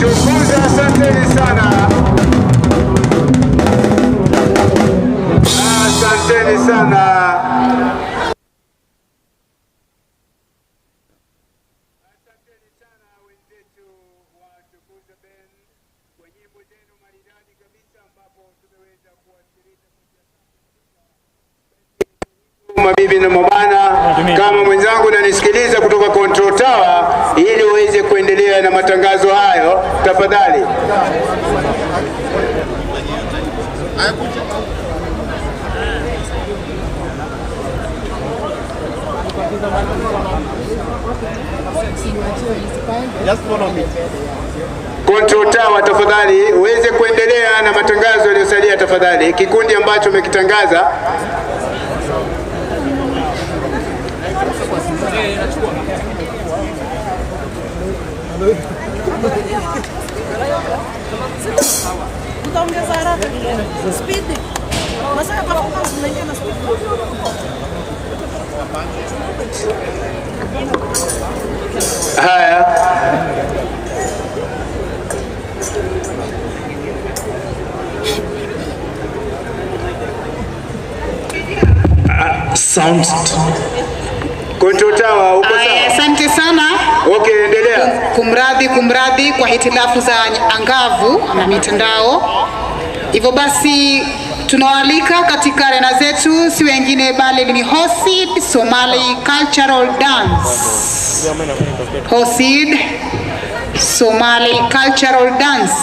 Tukuza, asanteni sana, asanteni sana. Asanteni sana wenzetu wa Tukuza Band kwa nyimbo zenu maridadi kabisa, ambapo tumeweza kuwasilisha mabibi na mabwana. Kama mwenzangu unanisikiliza kutoka Control Tower, ili uweze kuendelea na matangazo hayo, tafadhali. Control Tower, tafadhali uweze kuendelea na matangazo yaliyosalia, tafadhali. Kikundi ambacho umekitangaza. Utaongeza haraka speed. Masaa performance unaingia na speed. Haya. Sound. Control Tower, uko Aya, sawa? asante sana. Okay, endelea. Kumradhi, kumradhi kwa hitilafu za angavu na mitandao. Hivyo basi tunawaalika katika arena zetu, si wengine bali ni Hosid Somali Cultural Dance. Hosid Somali Cultural Dance,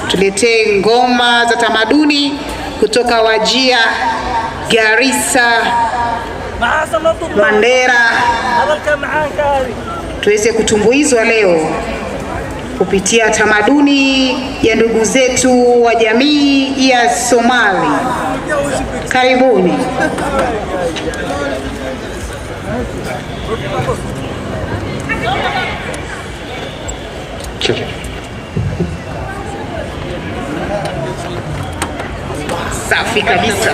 tuletee ngoma za tamaduni kutoka Wajia, Garissa, Mandera, tuweze kutumbuizwa leo kupitia tamaduni ya ndugu zetu wa jamii ya Somali. Karibuni. Safi kabisa.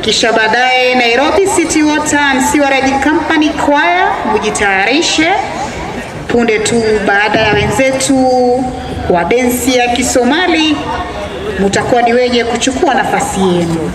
Kisha baadaye Nairobi City Water and Sewerage Company Choir mujitayarishe. Punde tu baada ya wenzetu wa densi ya Kisomali, mutakuwa ni wenye kuchukua nafasi yenu.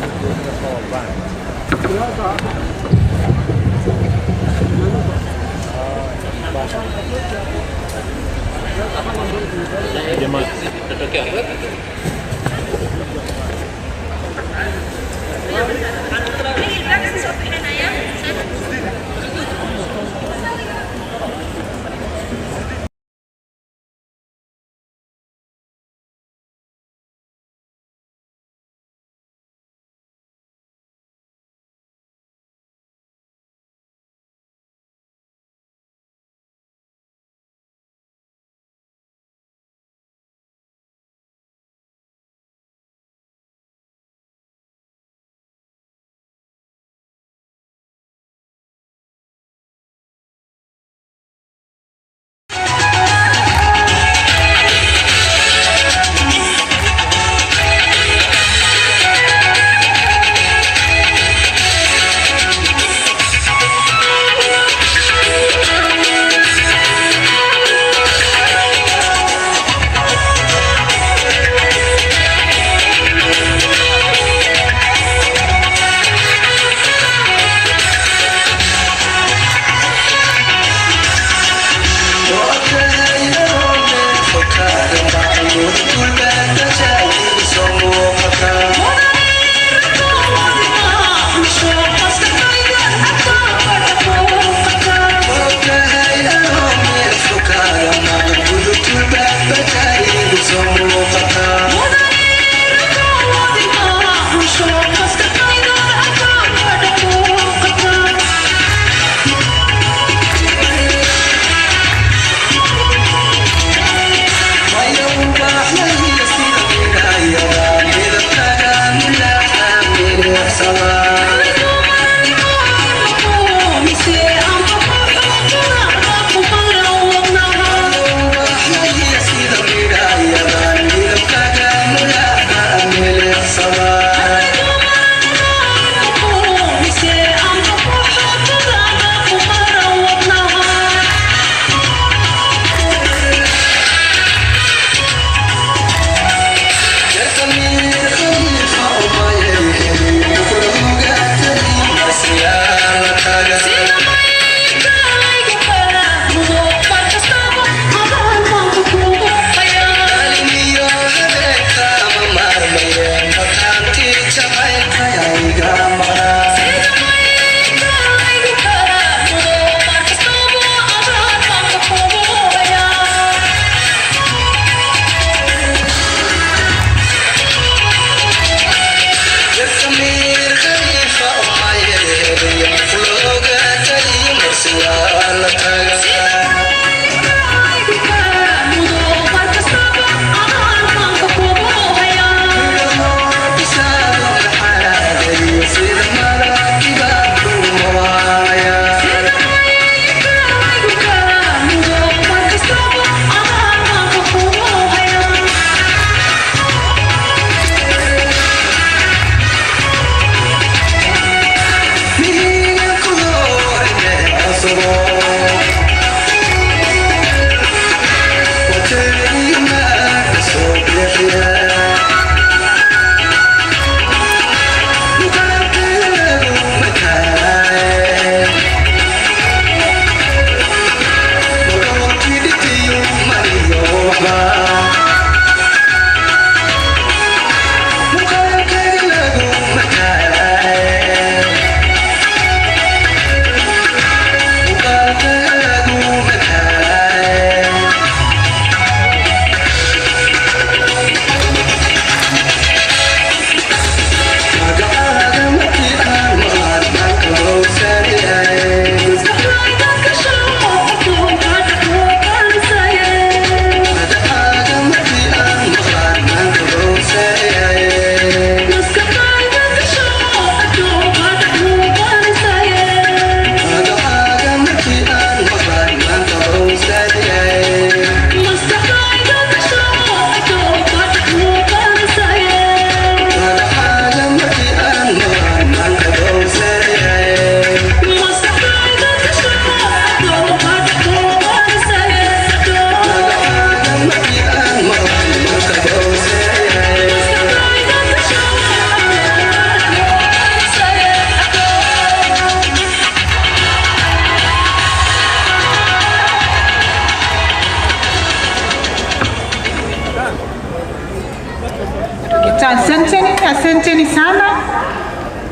Asanteni sana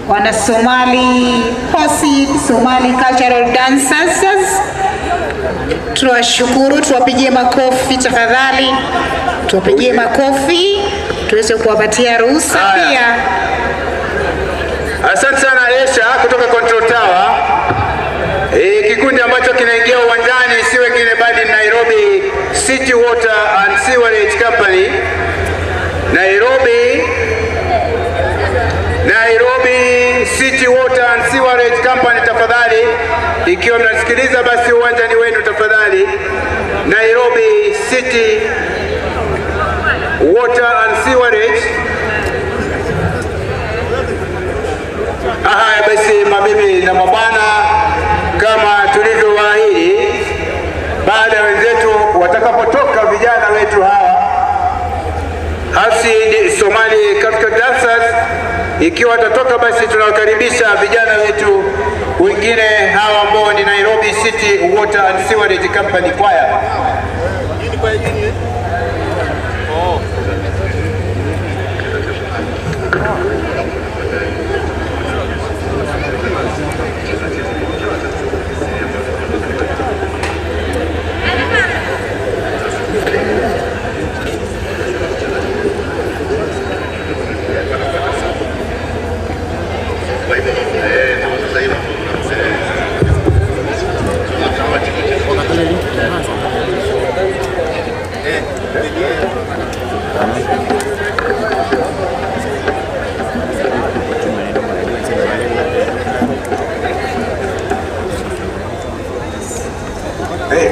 wana Somali Hosi, Somali Cultural Dancers. Tuwashukuru, tuwapigie makofi tafadhali, tuwapigie makofi tuweze kuwapatia ruhusa pia. Asante sana Esha kutoka Control Tower. Kikundi ambacho kinaingia uwanjani si wengine bali Nairobi City Water and Sewerage Company. Nairobi City Water and Sewerage Company, tafadhali, ikiwa mnasikiliza basi uwanjani wenu tafadhali. Nairobi City Water and Sewerage. Haya basi, mabibi na mabwana, kama tulivyowaahidi, baada ya wenzetu watakapotoka vijana wetu hawa Hafsid Somali Cultural Dancers, ikiwa watatoka basi tunawakaribisha vijana wetu wengine hawa ambao ni Nairobi City Water and Sewerage Company Choir.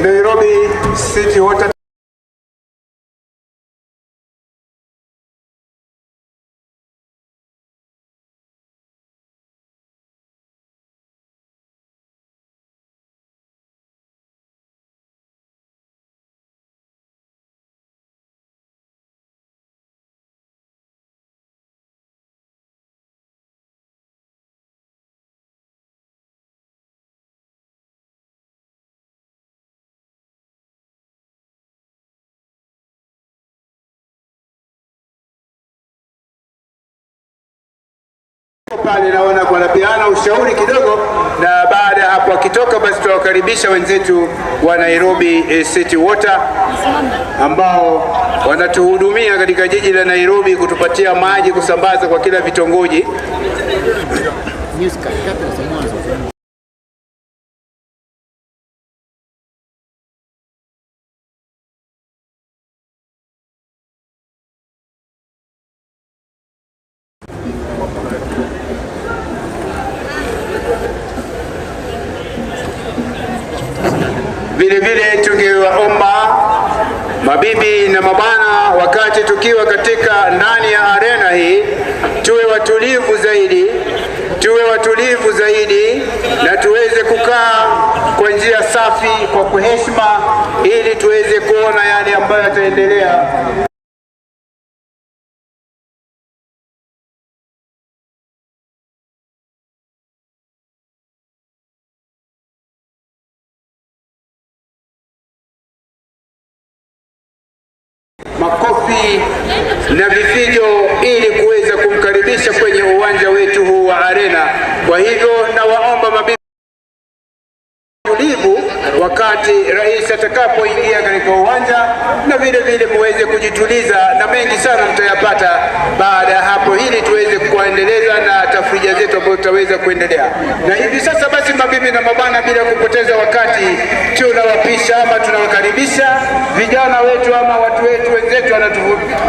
Nairobi City Water pale naona wanapeana ushauri kidogo, na baada hapo akitoka basi tutawakaribisha wenzetu wa Nairobi City Water ambao wanatuhudumia katika jiji la Nairobi kutupatia maji kusambaza kwa kila vitongoji. Vile vile tungewaomba mabibi na mabwana, wakati tukiwa katika ndani ya arena hii, tuwe watulivu zaidi, tuwe watulivu zaidi na tuweze kukaa kwa njia safi, kwa kuheshima, ili tuweze kuona yale ambayo yataendelea. Makofi na vifijo ili kuweza kumkaribisha kwenye uwanja wetu huu wa arena. Kwa hivyo nawaomba mabibi tulivu wakati rais atakapoingia katika uwanja, na vile vile muweze kujituliza, na mengi sana mtayapata baada ya hapo, ili tuweze kuendeleza na tafrija zetu ambazo tutaweza kuendelea. Na hivi sasa basi, mabibi na mabwana, bila kupoteza wakati, tunawapisha ama tunawakaribisha vijana wetu ama watu wetu wenzetu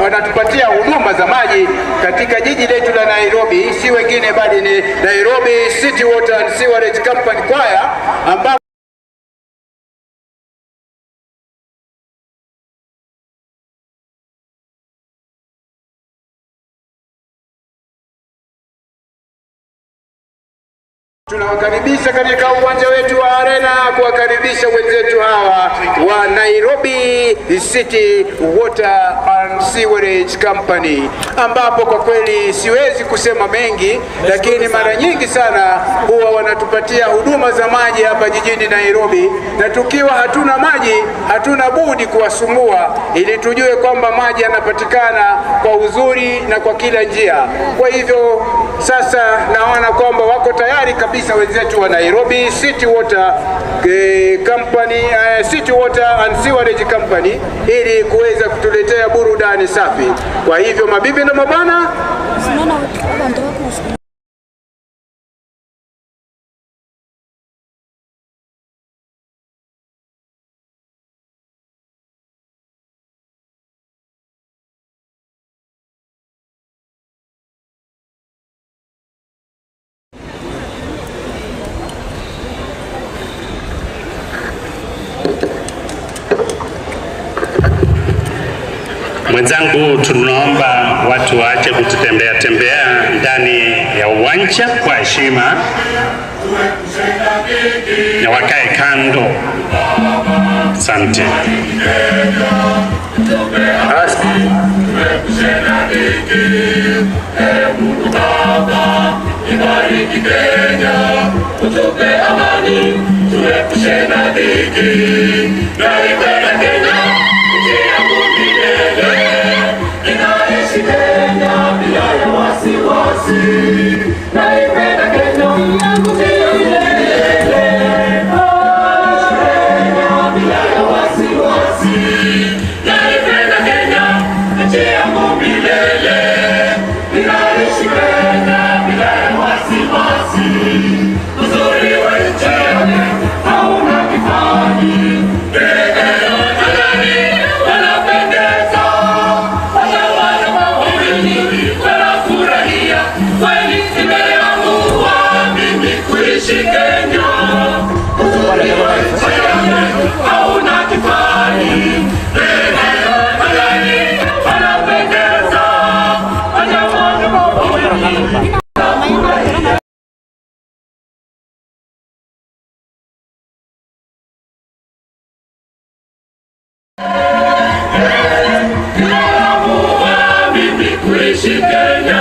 wanatupatia huduma za maji katika jiji letu la Nairobi, si wengine bali ni Nairobi City Water and Sewerage Company Choir ambao tunawakaribisha katika uwanja wetu wa arena, kuwakaribisha wenzetu hawa wa Nairobi City Water and Sewerage Company, ambapo kwa kweli siwezi kusema mengi, lakini mara nyingi sana huwa wanatupatia huduma za maji hapa jijini Nairobi, na tukiwa hatuna maji hatuna budi kuwasumbua ili tujue kwamba maji yanapatikana kwa uzuri na kwa kila njia. Kwa hivyo sasa naona kwamba wako tayari kabisa wenzetu wa Nairobi City Water Company, City Water and Sewerage Company ili kuweza kutuletea burudani safi. Kwa hivyo mabibi na mabwana, Mwenzangu, tunaomba watu waache kutembea tembea ndani ya uwanja kwa heshima na wakae kando. Asante. Ibariki Kenya, utupe amani, tuepushe na dhiki. Naipenda Kenya, nchi yangu milele. Ninaishi Kenya bila ya wasiwasi. Naipenda Kenya, nchi yangu milele. Naishi Kenya bila ya wasiwasi. Naipenda Kenya, nchi yangu milele. Ninaishi Kenya bila ya wasiwasi. Uzuri wa nchi yangu hauna kifani. Ndege angani wanapendeza, wanyama porini wanafurahia. Kweli nimeamua mimi kuishi Kenya. Uzuri wa nchi yangu hauna kifani. Ndege angani wanapendeza, wanyama porini. Nimeamua mimi kuishi Kenya.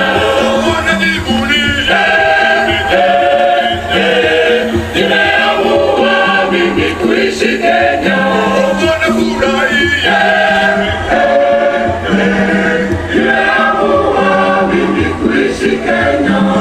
Nimeamua mimi kuishi Kenya. Nimeamua mimi kuishi Kenya.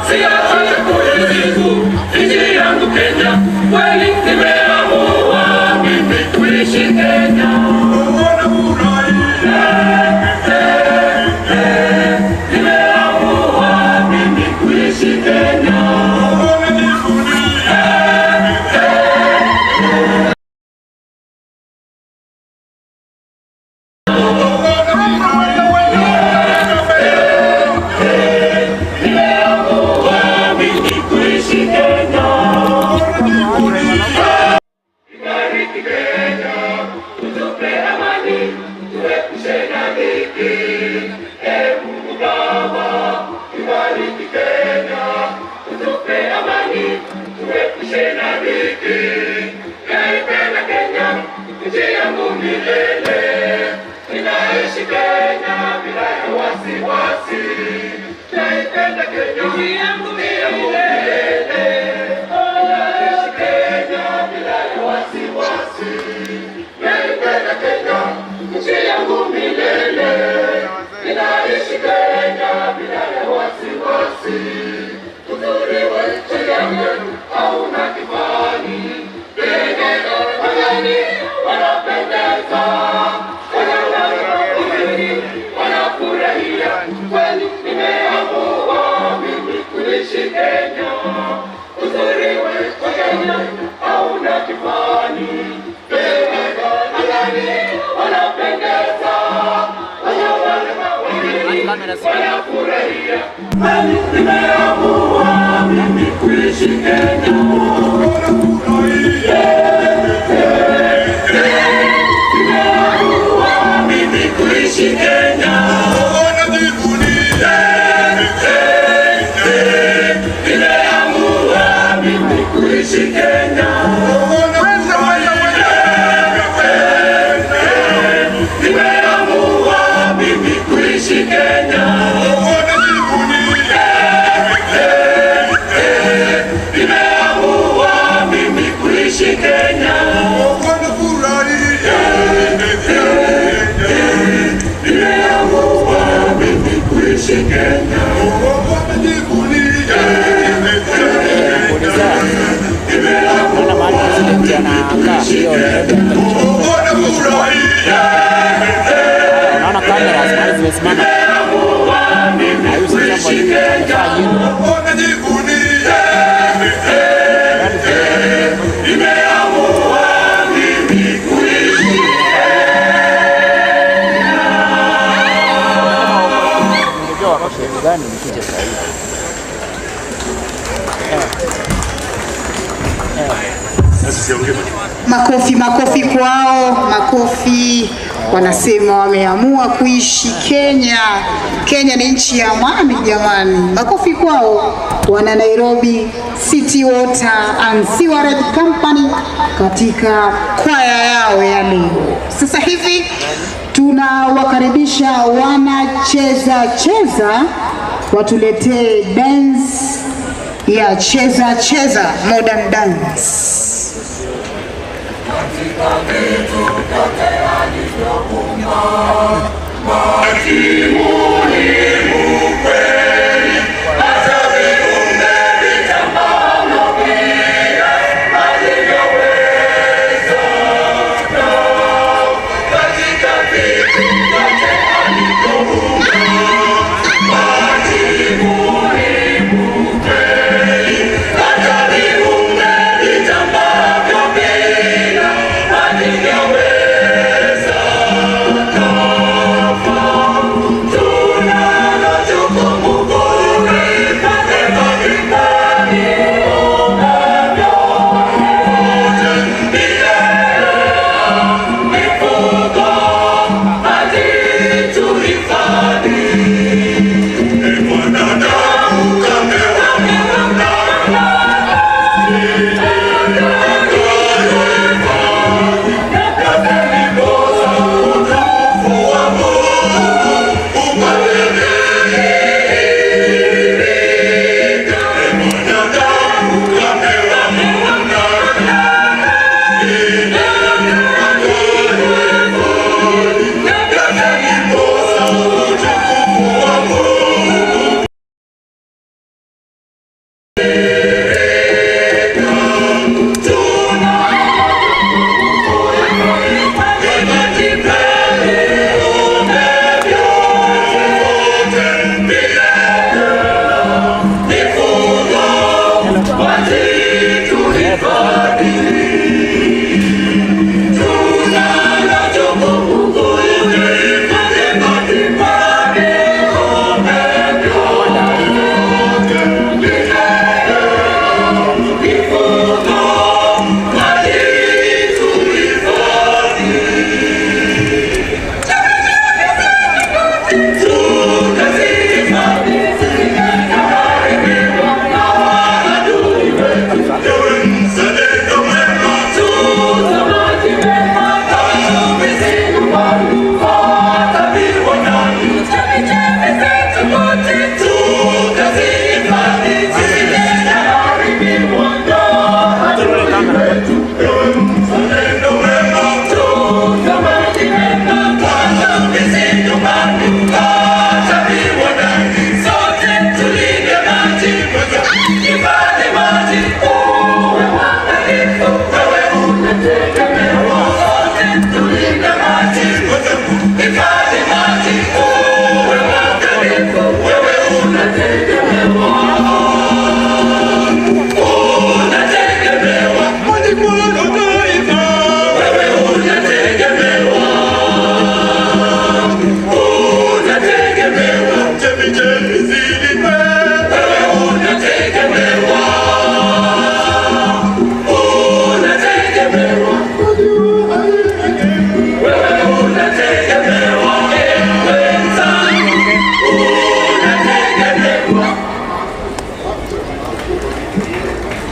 See ya. wasiwasi. Naipenda Kenya nchi yangu milele. Naishi Kenya bila ya wasiwasi. Naipenda Kenya nchi yangu milele. Ninaishi Kenya bila ya wasiwasi. Uzuri wa nchi yangu hauna kifani. Ndege angani wanapendeza, wanyama porini wanafurahia. Kweli nimeamua mimi kuishi Kenya. Uzuri wa Kenya hauna kifani. Ndege angani wanapendeza, wanyama porini wanafurahia. Kweli nimeamua mimi kuishi Kenya. Nimeamua mimi kuishi Kenya. Nimeamua mimi kuishi Kenya. Nimeamua mimi kuishi Kenya. Nimeamua mimi kuishi Kenya. Nimeamua mimi kuishi Kenya. Naona mahali president anakaa hiyo. Naona cameras mahali zimesimama. Nimeamua mimi kuishi Kenya. Nimeamua mimi kuishi. Unajua wako sehemu gani nikuje saa hii. Makofi, makofi kwao, makofi. Wanasema wameamua kuishi Kenya. Kenya ni nchi ya amani jamani. Makofi kwao wana Nairobi City Water and Sewerage Company katika kwaya yao ya leo. Sasa hivi tunawakaribisha wana cheza cheza watuletee dance ya cheza cheza, modern dance. Maji muhimu kweli, hata viumbe vitambavyo pia havivyoweza. Katika vitu vyote alivyoumba, maji muhimu kweli, hata viumbe vitambavyo pia havivyoweza. Tuna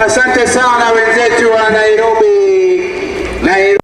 Asante sana wenzetu wa Nairobi. Nairobi.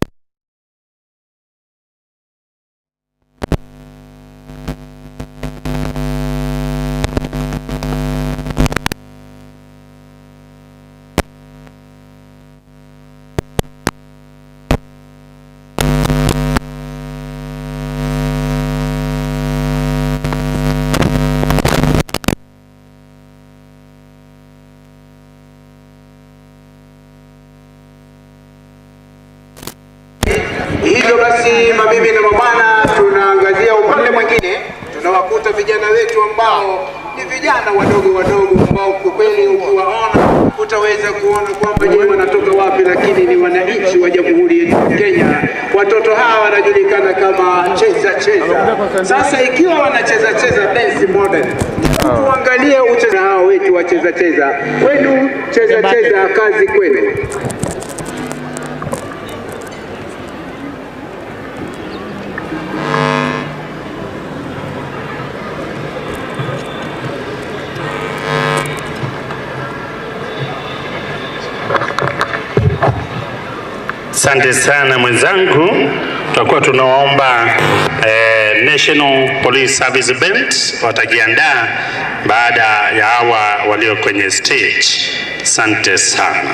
Hivyo basi, mabibi na mabwana, tunaangazia upande mwingine, tunawakuta vijana wetu ambao ni vijana wadogo wadogo ambao kwa kweli ukiwaona utaweza kuona kwamba je, wanatoka wapi, lakini ni wananchi wa Jamhuri yetu ya Kenya. Watoto hawa wanajulikana kama cheza cheza. Sasa ikiwa wanacheza cheza dance modern, tuangalie ucheza hao wetu wa cheza cheza kwenu, cheza cheza, kazi kwenu. Asante sana mwenzangu, tutakuwa tunawaomba National Police Service Band watajiandaa baada ya hawa walio kwenye stage. Asante sana.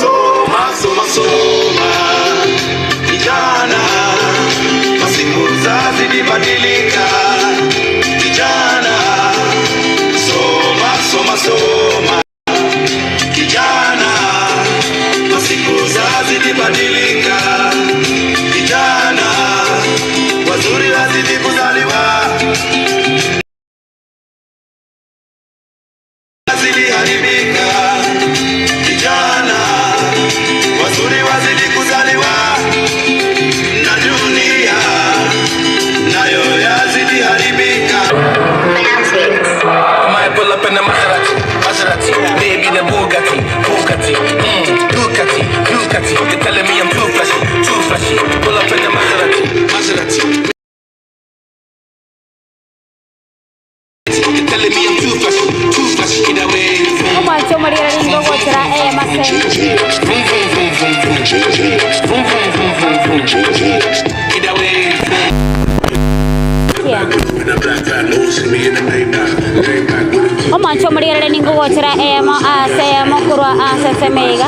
Soma, soma, soma, kijana, masiku zazidi badilika. Kijana, soma, soma, soma, kijana, masiku zazidi badilika. Kijana, wazuri wazidi kuzaliwa, wazidi haribika. Kijana, wazuri wazidi kuzaliwa na dunia nayo yazidi haribika. Might pull up in the Maserati, Maserati, baby the Bugatti, Bugatti, Ducati, Ducati. They telling me I'm too flashy, too flashy. Pull up in the Maserati, Maserati. They telling me I'm too flashy, too flashy. Get away. Omwancho omorigereria nigo ogochera eyemase. Vroom, vroom, vroom, vroom, vroom. Vroom, vroom, vroom, vroom, vroom. Get away. Omwancho omorigereria nigo ogochera eyemo ase eyemo korwa ase esemeiga.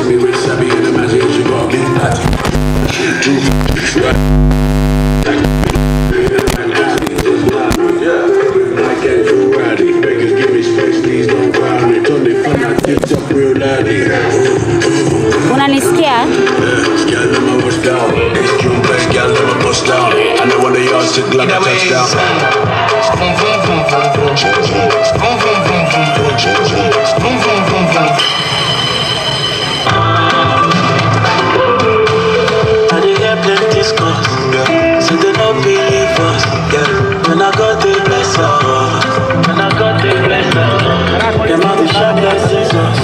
Unanisikia? Vroom, vroom, vroom, vroom, vroom. Vroom, vroom, vroom, vroom, vroom. Vroom, vroom, vroom, vroom. I dey get plenty scores, yeah. So they no believe us, yeah. When I got the bless us, when I got the bless us, them out the sharp like scissors.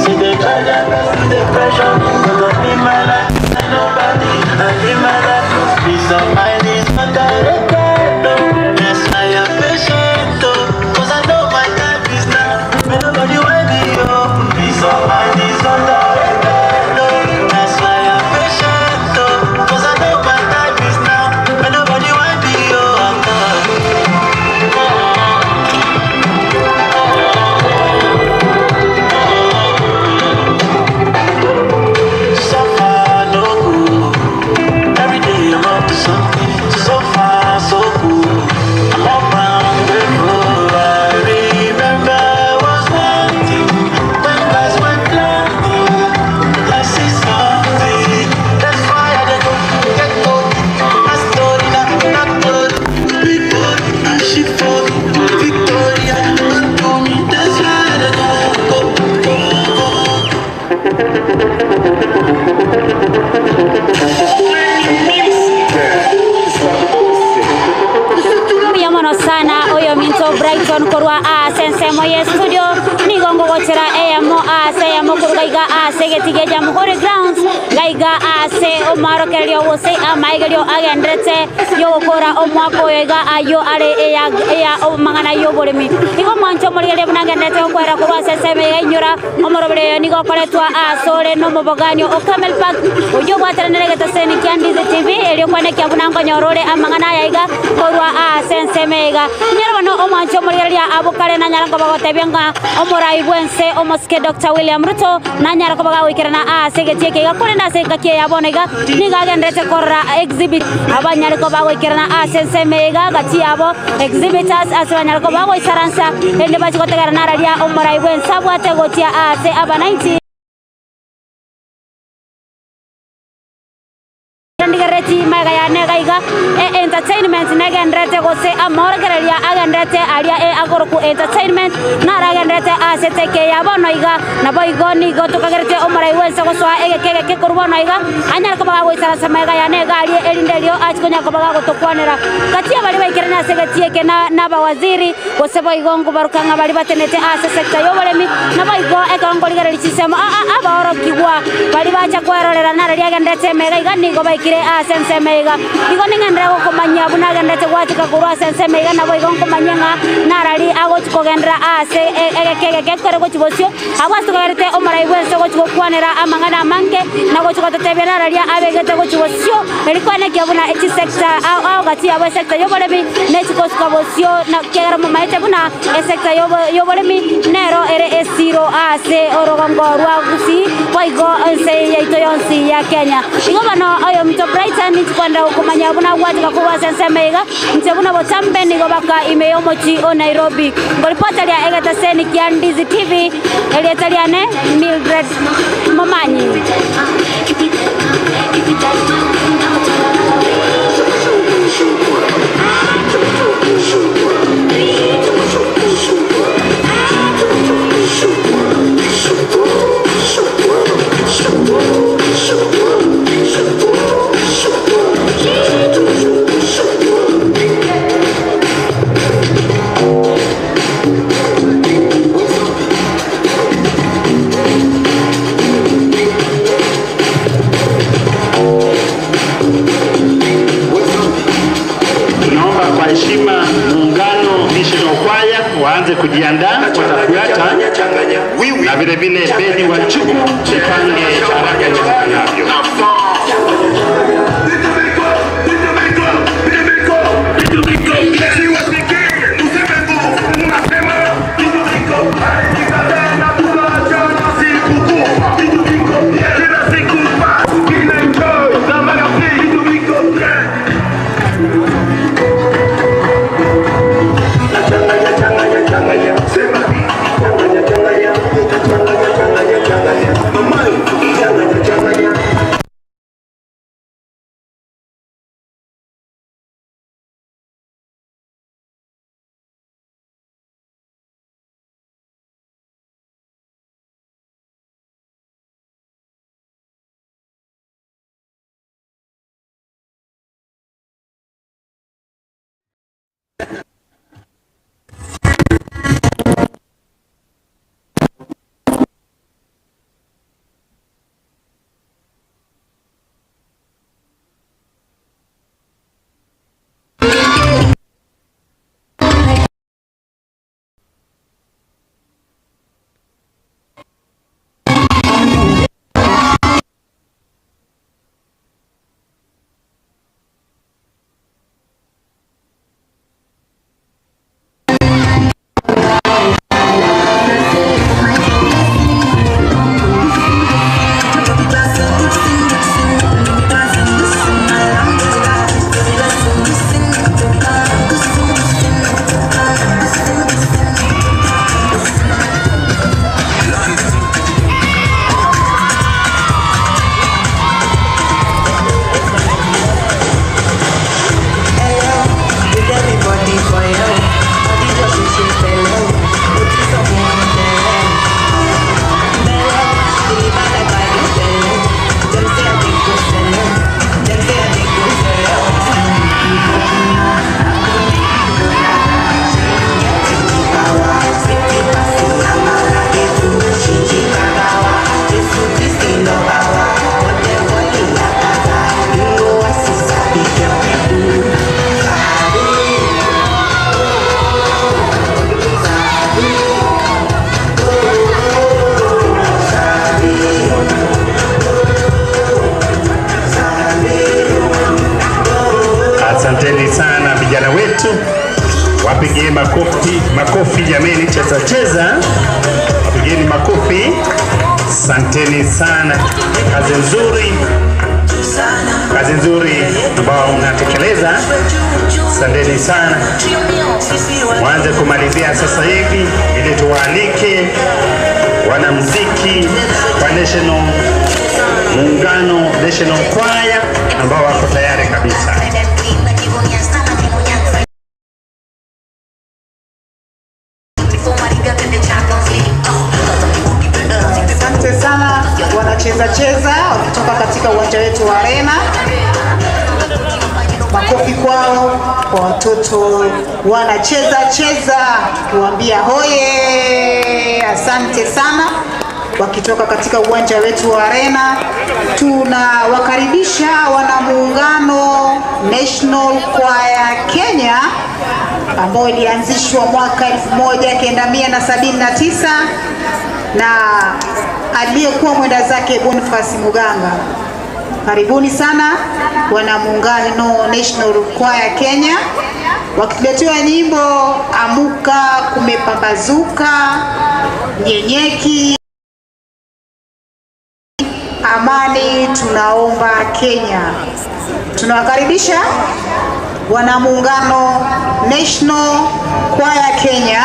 See they try their best to the pressure, but I live my life like nobody. I live my life with peace of mind is what I require. Yes, I am patient, though, 'cause I know my time is now. May nobody wind me up. Korwa ase ensemo ya studio nigo ngogochera eyamo ase eyamo koruga iga ase getiga Jamhuri Grounds gaiga ase omwarokererio gose amaigerio agenderete yogokora omwaka oyo iga ayo are eya eya omang'ana ya oboremi. Igo mwancho omorigereria buna ngenderete gokwera korwa ase ensemo iga inyora omoroberio oyo nigo okoretwa ase ore na omoboganio o Camel Park oyo obwateranere getaseni kia Ndizi TV erio kwanekia buna nkonyora ore amang'ana aya iga korwa ase ensemo iga. Inyora bono omwancho omorigereria abo kare nanyara nkobagotebia ng'a omorai bwense omosike Dr. William Ruto nanyara kobagoikerana ase egetie eke iga korende ase engaki eye bono iga nigo agenderete korora exhibit abanyare kobagoikerana ase ensemo iga gati yabo exhibitors ase banyare kobagoisaransa ende bachigotegerana araria omorai bwense abwate gochia ase abananchi. Ndigereti maega yane gaiga entertainment negenderete gose amorokereria agenderete aria agoroku entertainment naragenderete ase teke ya bono iga nabo igo nigo tukagerete omorai wense gosoa egeke egeke korwa bono iga anyare kobaga goisaransa maega yane iga aria erinde erio achikonya kobaga gotokwanera gati abari baikerana ase geti eke na abawaziri gose boigo nkobaruka ng'a bari batenete ase sector y'oboremi nabo igo ekero nkorigereria chisemo abaorokigwa bari bacha kwerorera nararia agenderete emega iga nigo baikire ase ensemo iga. Igo ning'endere gokomanyia buna agenderete gwatika korwa ase ensemo iga nabo igo nkomanyia ng'a narari agochi kogendera ase egeke egeke kere gochi bosio abwo ase tokagerete omorai bwense gochi gokwanera amang'ana amange na gochi gototebia nararia abegete gochi bosio eri kwanekia buna echisector ao gati yabo esector y'oboremi na echikosuka bosio na kiagera momaete buna esector y'oboremi nero ere esiro ase orogongo rwa Gusii boigo ense yaito yonsi ya Kenya. Igo bono oyo mto Brighton nichikwenda gokomanya buna gwatika korwa ase ensemo iga nche buna botambe nigo baka ime y'omochi o Nairobi. Ngoripota ria egetaseni kia Ndizi TV erieta riane Mildred Momanyi. Tunaomba kwa heshima muungano National Choir waanze kujiandaa, watafuata na vile vile bendi wa Chuku jipange haraka iwezekanavyo. Kazi nzuri ambayo mnatekeleza, asanteni sana. Mwanze kumalizia sasa hivi ili tuwaalike wanamuziki wa National Muungano National Choir ambao wako tayari kabisa. Asante sana, wanacheza cheza wakitoka katika uwanja wetu wa Arena. Makofi kwao kwa watoto wanacheza cheza, tukiwaambia hoye, asante sana. Wakitoka katika uwanja wetu wa Arena, tunawakaribisha wanamuungano National Choir Kenya ambao ilianzishwa mwaka 1979 na aliyekuwa mwenda zake Boniface Muganga. Karibuni sana wanamuungano National Choir Kenya, wakituletea nyimbo Amuka Kumepambazuka, Nyenyeki, Amani Tunaomba Kenya. Tunawakaribisha wanamuungano National Choir Kenya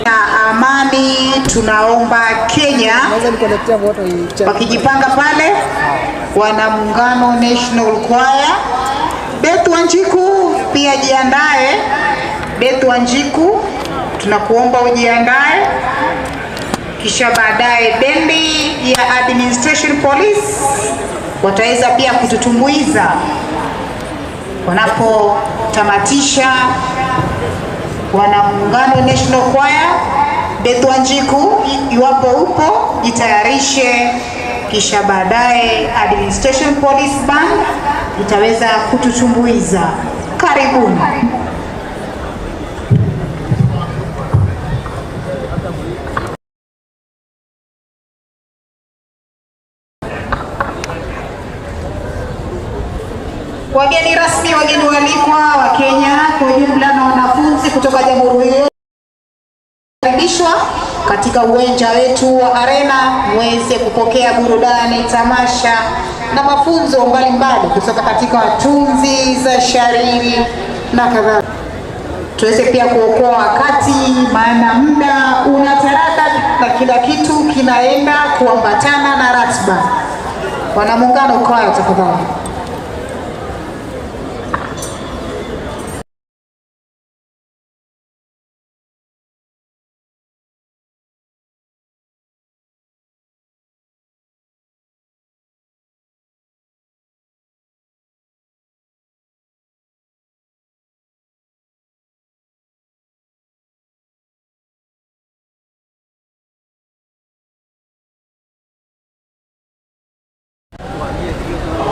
na Amani Tunaomba Kenya, wakijipanga pale, wanamuungano National Choir. Beth Wanjiku pia jiandae. Beth Wanjiku, tunakuomba ujiandae, kisha baadaye bendi ya Administration Police wataweza pia kututumbuiza wanapotamatisha wanamuungano National Choir. Beth Wanjiku, iwapo upo jitayarishe, kisha baadaye Administration Police Band itaweza kututumbuiza. Karibuni. Wageni rasmi, wageni waalikwa wa Kenya kwa ujumla na wanafunzi kutoka jamhuri yetu karibishwa katika uwanja wetu wa Arena muweze kupokea burudani, tamasha na mafunzo mbalimbali kutoka katika tunzi za shairi na kadhalika. Tuweze pia kuokoa wakati, maana muda una taraka na kila kitu kinaenda kuambatana na ratiba. Wanamuungano kwaya, tafadhali.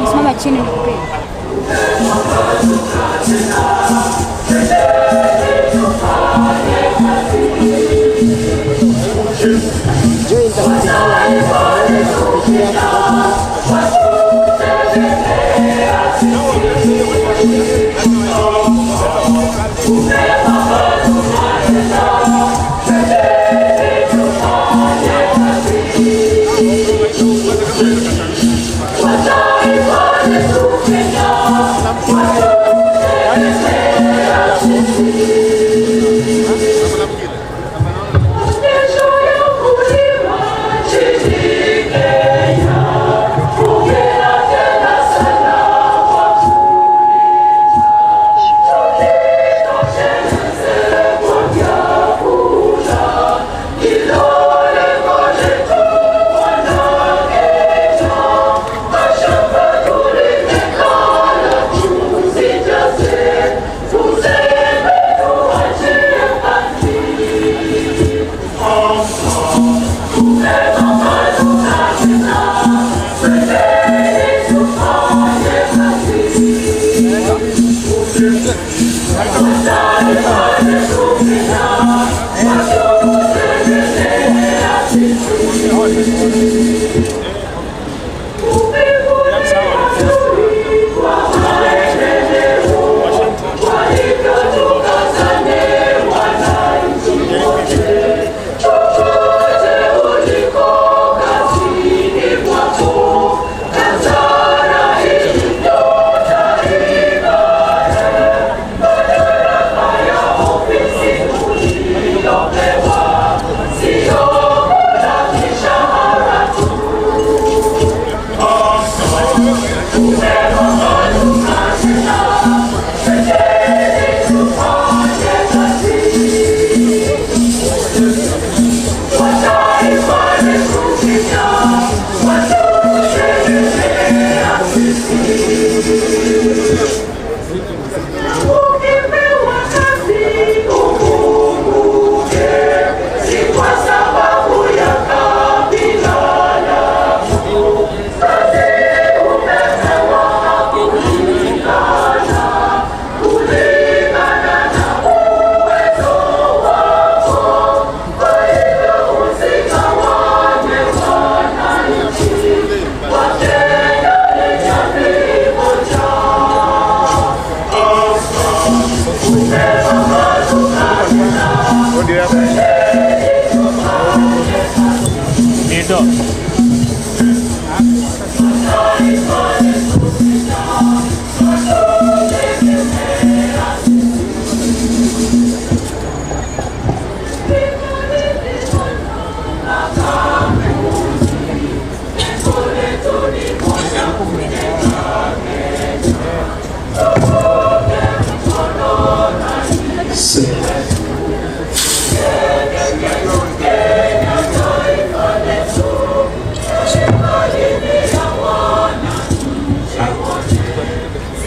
Simama chini nikupe.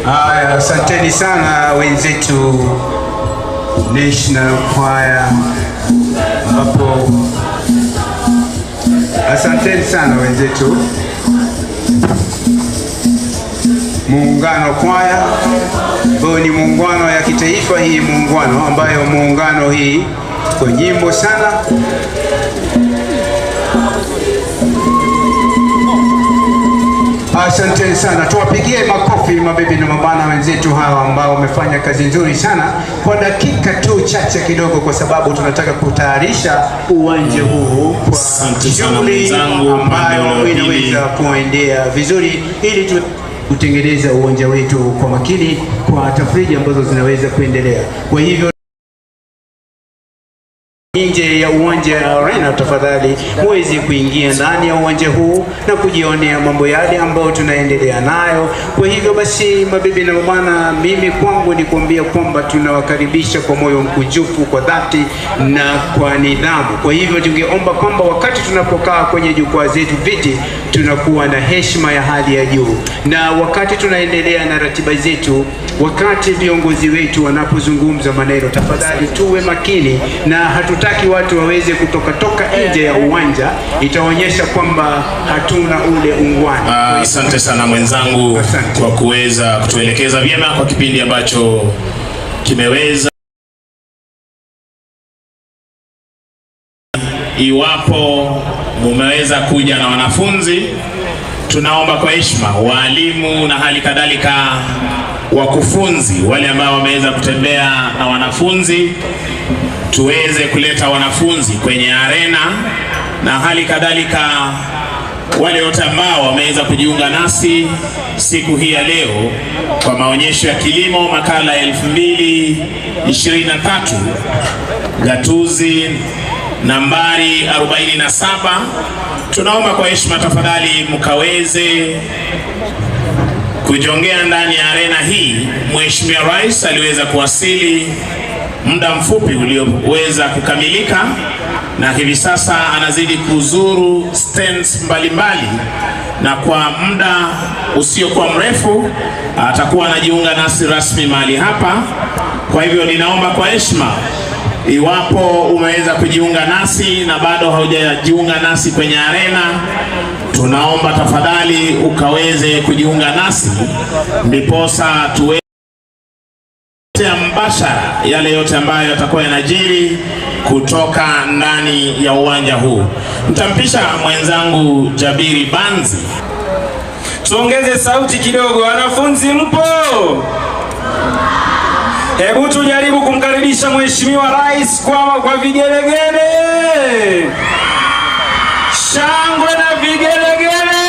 Haya, asanteni sana wenzetu National Choir, ambapo asanteni sana wenzetu Muungano Kwaya, ambayo ni muungano ya kitaifa hii, muungano ambayo muungano hii kwa nyimbo sana. Asanteni sana, tuwapigie makofi mabibi na mabwana wenzetu hawa ambao wamefanya kazi nzuri sana kwa dakika tu chache kidogo, kwa sababu tunataka kutayarisha uwanja huu kwa Asante sana shughuli mwenzangu, upande ambayo ule wa pili. inaweza kuendea vizuri ili tu kutengeneza uwanja wetu kwa makini kwa tafrija ambazo zinaweza kuendelea. Kwa hivyo nje ya uwanja arena, tafadhali muweze kuingia ndani ya uwanja huu na kujionea mambo yale ambayo tunaendelea nayo. Kwa hivyo basi, mabibi na mabwana, mimi kwangu ni kuambia kwamba tunawakaribisha kwa moyo mkunjufu, kwa dhati na kwa nidhamu. Kwa hivyo tungeomba kwamba wakati tunapokaa kwenye jukwaa zetu viti, tunakuwa na heshima ya hali ya juu, na wakati tunaendelea na ratiba zetu, wakati viongozi wetu wanapozungumza maneno, tafadhali tuwe makini, na hatutaki watu waweze kutoka toka nje ya uwanja, itaonyesha kwamba hatuna ule ungwana. Asante sana mwenzangu kwa kuweza kutuelekeza vyema kwa kipindi ambacho kimeweza. Iwapo mumeweza kuja na wanafunzi, tunaomba kwa heshima walimu na hali kadhalika wakufunzi wale ambao wameweza kutembea na wanafunzi, tuweze kuleta wanafunzi kwenye arena na hali kadhalika wale wote ambao wameweza kujiunga nasi siku hii ya leo kwa maonyesho ya kilimo makala ya 2023 gatuzi nambari 47, tunaomba kwa heshima tafadhali mkaweze kujongea ndani ya arena hii. Mheshimiwa Rais aliweza kuwasili muda mfupi ulioweza kukamilika, na hivi sasa anazidi kuzuru stands mbalimbali, na kwa muda usiokuwa mrefu atakuwa anajiunga nasi rasmi mahali hapa. Kwa hivyo ninaomba kwa heshima, iwapo umeweza kujiunga nasi na bado haujajiunga nasi kwenye arena, tunaomba tafadhali ukaweze kujiunga nasi, ndiposa tuwe mbashara yale yote ambayo yatakuwa yanajiri kutoka ndani ya uwanja huu. Nitampisha mwenzangu Jabiri Banzi. Tuongeze sauti kidogo, wanafunzi mpo? Hebu tujaribu kumkaribisha Mheshimiwa Rais kwa vigelegele, shangwe na vigelegele,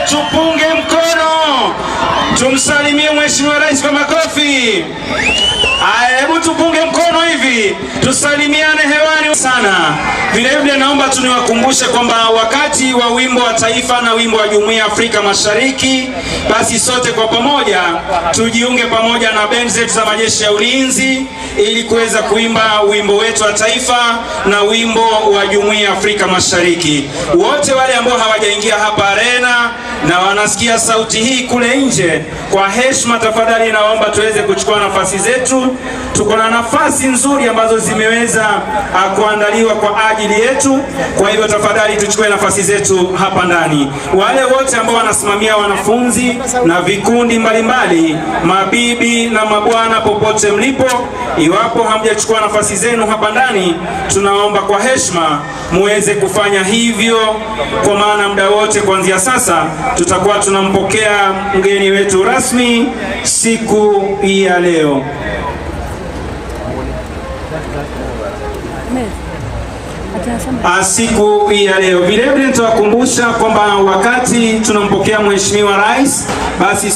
tupunge mkono, tumsalimie Mheshimiwa Rais kwa makofi. Aya, hebu tupunge mkono. Hivi tusalimiane hewani sana. Vilevile naomba tu niwakumbushe kwamba wakati wa wimbo wa taifa na wimbo wa Jumuiya ya Afrika Mashariki, basi sote kwa pamoja tujiunge pamoja na bendi zetu za majeshi ya ulinzi ili kuweza kuimba wimbo wetu wa taifa na wimbo wa Jumuiya ya Afrika Mashariki. Wote wale ambao hawajaingia hapa arena na wanasikia sauti hii kule nje, kwa heshima tafadhali naomba tuweze kuchukua nafasi zetu. Tuko na nafasi nzuri ambazo zimeweza kuandaliwa kwa ajili yetu. Kwa hivyo tafadhali tuchukue nafasi zetu hapa ndani. Wale wote ambao wanasimamia wanafunzi na vikundi mbalimbali, mabibi na mabwana, popote mlipo, iwapo hamjachukua nafasi zenu hapa ndani, tunaomba kwa heshima muweze kufanya hivyo, kwa maana muda wote kuanzia sasa tutakuwa tunampokea mgeni wetu rasmi siku ya leo. Siku ya leo vilevile nitawakumbusha kwamba wakati tunampokea Mheshimiwa Rais, basi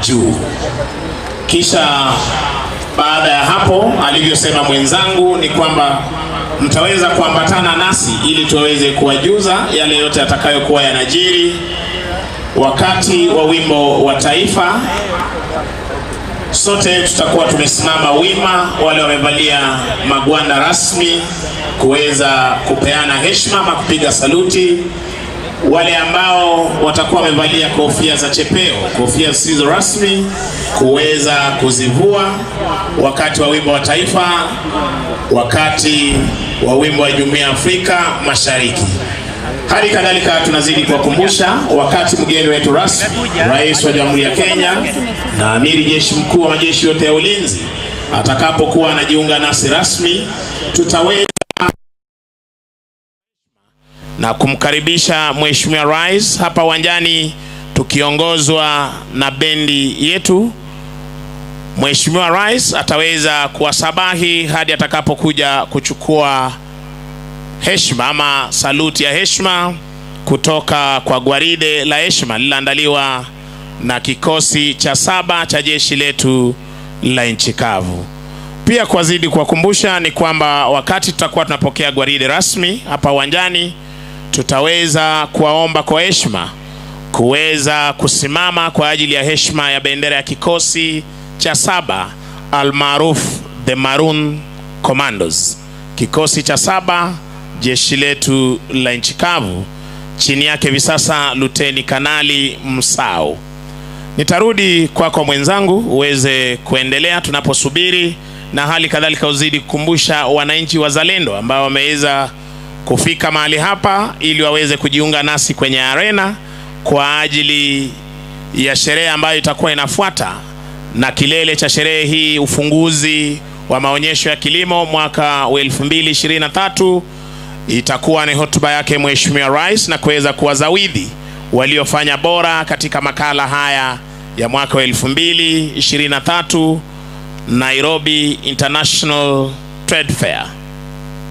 juu. Kisha baada ya hapo, alivyosema mwenzangu ni kwamba mtaweza kuambatana nasi ili tuweze kuwajuza yale yote yatakayokuwa yanajiri wakati wa wimbo wa taifa. Sote tutakuwa tumesimama wima, wale wamevalia magwanda rasmi kuweza kupeana heshima ama kupiga saluti, wale ambao watakuwa wamevalia kofia za chepeo, kofia zisizo rasmi, kuweza kuzivua wakati wa wimbo wa taifa, wakati wa wimbo wa Jumuiya ya Afrika Mashariki. Hali kadhalika tunazidi kuwakumbusha wakati mgeni wetu rasmi, Rais wa Jamhuri ya Kenya na Amiri Jeshi Mkuu wa majeshi yote ya ulinzi atakapokuwa anajiunga nasi rasmi, tutaweza na kumkaribisha Mheshimiwa Rais hapa uwanjani tukiongozwa na bendi yetu. Mheshimiwa Rais ataweza kuwasabahi hadi atakapokuja kuchukua heshima ama saluti ya heshima kutoka kwa gwaride la heshima lililoandaliwa na kikosi cha 7 cha jeshi letu la nchi kavu. Pia kuwazidi kuwakumbusha ni kwamba wakati tutakuwa tunapokea gwaride rasmi hapa uwanjani, tutaweza kuwaomba kwa heshima kuweza kusimama kwa ajili ya heshima ya bendera ya kikosi cha 7 almaarufu the Maroon Commandos, kikosi cha 7 jeshi letu la nchi kavu, chini yake hivi sasa Luteni Kanali Msau. Nitarudi kwako mwenzangu uweze kuendelea tunaposubiri, na hali kadhalika uzidi kukumbusha wananchi wazalendo ambao wameweza kufika mahali hapa ili waweze kujiunga nasi kwenye arena kwa ajili ya sherehe ambayo itakuwa inafuata, na kilele cha sherehe hii ufunguzi wa maonyesho ya kilimo mwaka wa 2023 itakuwa ni hotuba yake Mheshimiwa Rais na kuweza kuwazawidi waliofanya bora katika makala haya ya mwaka wa 2023 Nairobi International Trade Fair.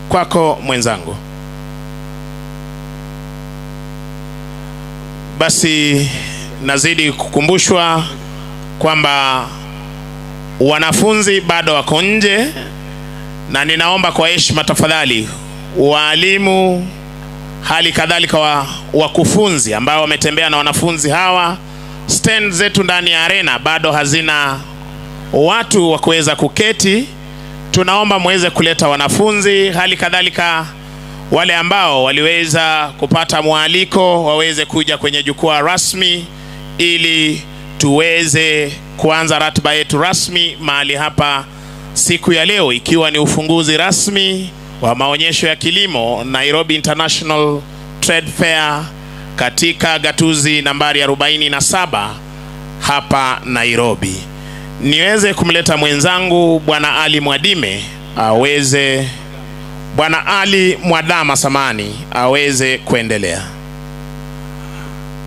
Kwako mwenzangu. Basi nazidi kukumbushwa kwamba wanafunzi bado wako nje, na ninaomba kwa heshima tafadhali walimu, hali kadhalika wakufunzi ambao wametembea na wanafunzi hawa, stand zetu ndani ya arena bado hazina watu wa kuweza kuketi. Tunaomba muweze kuleta wanafunzi, hali kadhalika wale ambao waliweza kupata mwaliko waweze kuja kwenye jukwaa rasmi ili tuweze kuanza ratiba yetu rasmi mahali hapa siku ya leo, ikiwa ni ufunguzi rasmi wa maonyesho ya kilimo Nairobi International Trade Fair katika gatuzi nambari 47 hapa Nairobi. Niweze kumleta mwenzangu Bwana Ali Mwadime aweze, Bwana Ali Mwadama samani aweze kuendelea.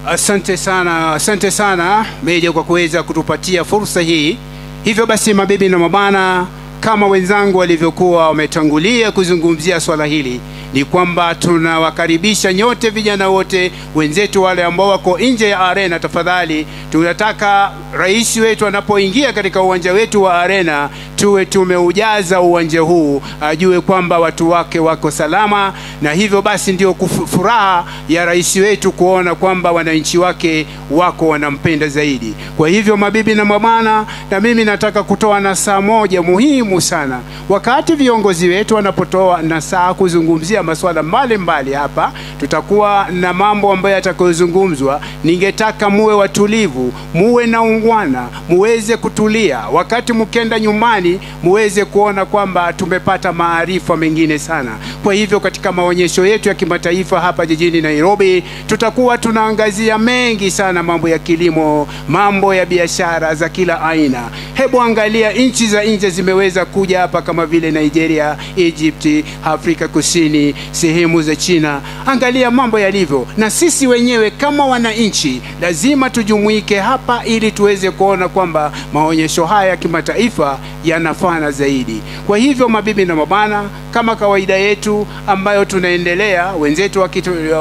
Asante sana, asante sana Meja kwa kuweza kutupatia fursa hii. Hivyo basi, mabibi na mabwana, kama wenzangu walivyokuwa wametangulia kuzungumzia swala hili, ni kwamba tunawakaribisha nyote, vijana wote wenzetu wale ambao wako nje ya arena. Tafadhali, tunataka rais wetu anapoingia katika uwanja wetu wa arena tuwe tumeujaza uwanja huu, ajue kwamba watu wake wako salama, na hivyo basi ndio furaha ya rais wetu kuona kwamba wananchi wake wako wanampenda zaidi. Kwa hivyo mabibi na mabwana, na mimi nataka kutoa nasaha moja muhimu sana. Wakati viongozi wetu wanapotoa nasaha kuzungumzia masuala mbalimbali hapa, tutakuwa na mambo ambayo yatakayozungumzwa. Ningetaka muwe watulivu, muwe na ungwana, muweze kutulia. Wakati mkenda nyumbani muweze kuona kwamba tumepata maarifa mengine sana. Kwa hivyo katika maonyesho yetu ya kimataifa hapa jijini Nairobi, tutakuwa tunaangazia mengi sana, mambo ya kilimo, mambo ya biashara za kila aina. Hebu angalia nchi za nje zimeweza kuja hapa kama vile Nigeria, Egypt, Afrika Kusini, sehemu za China. Angalia mambo yalivyo, na sisi wenyewe kama wananchi lazima tujumuike hapa ili tuweze kuona kwamba maonyesho haya ya kimataifa yanafana zaidi. Kwa hivyo mabibi na mabwana, kama kawaida yetu ambayo tunaendelea, wenzetu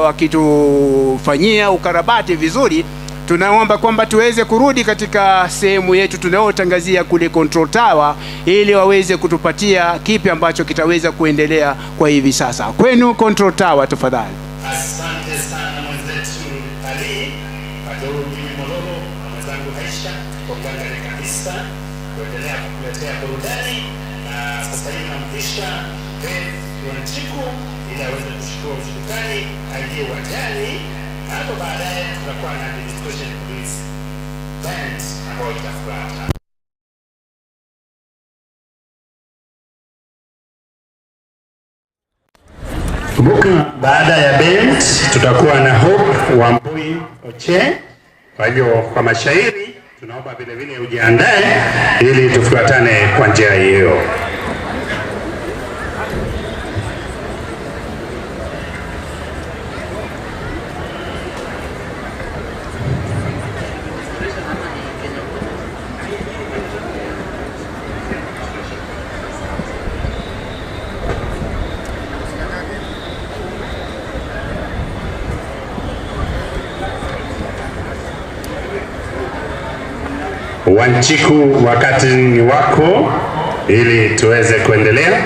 wakitufanyia ukarabati vizuri, tunaomba kwamba tuweze kurudi katika sehemu yetu tunayotangazia kule Control Tower ili waweze kutupatia kipi ambacho kitaweza kuendelea kwa hivi sasa. Kwenu Control Tower tafadhali. Asante sana mwenzetu Ali Adorumi Mololo na mwenzangu Aisha kwa kuangalia kabisa kuendelea kukuletea burudani, na sasa hivi nampisha Ben Wanjiku ili aweze kuchukua usukani aingie uwanjani. Hapo baadaye tutakuwa na administration police band ambayo itafuata. Kumbuka, baada ya band tutakuwa na Hope Wambui Oche. Kwa hivyo kwa mashairi tunaomba vile vile ujiandae ili tufuatane kwa njia hiyo. Wanjiku, wakati ni wako ili tuweze kuendelea.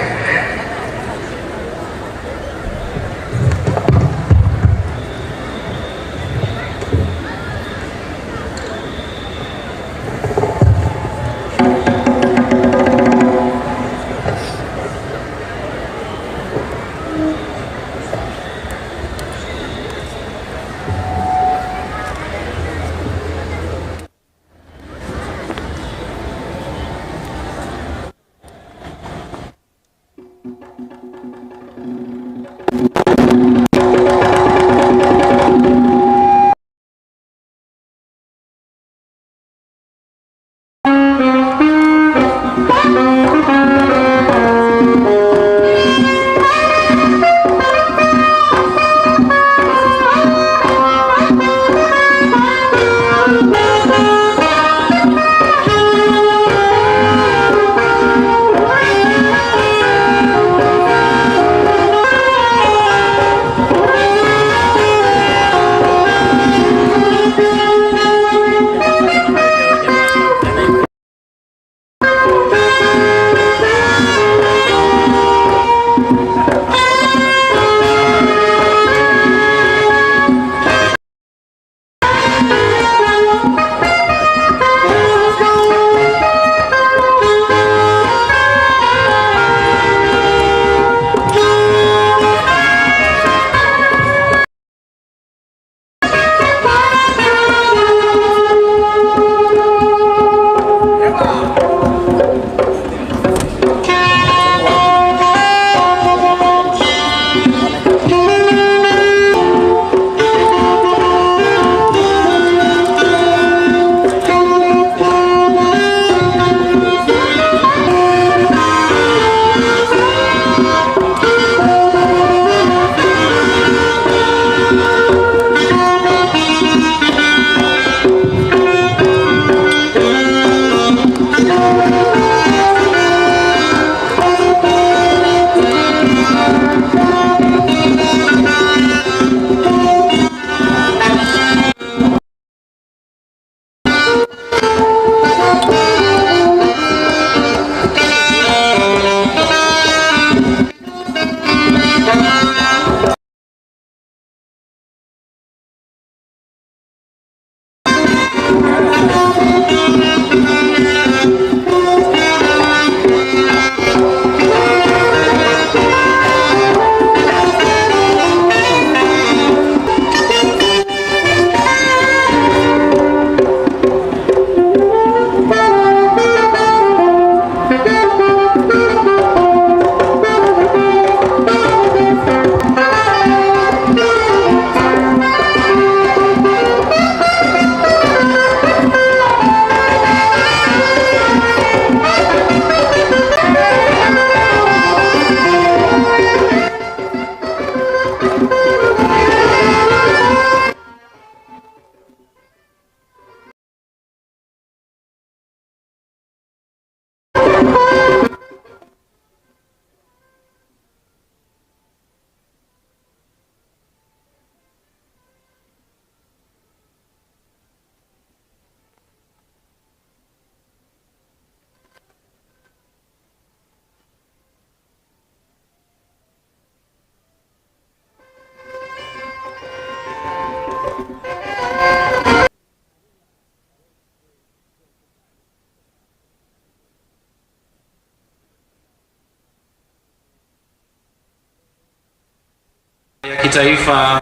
kitaifa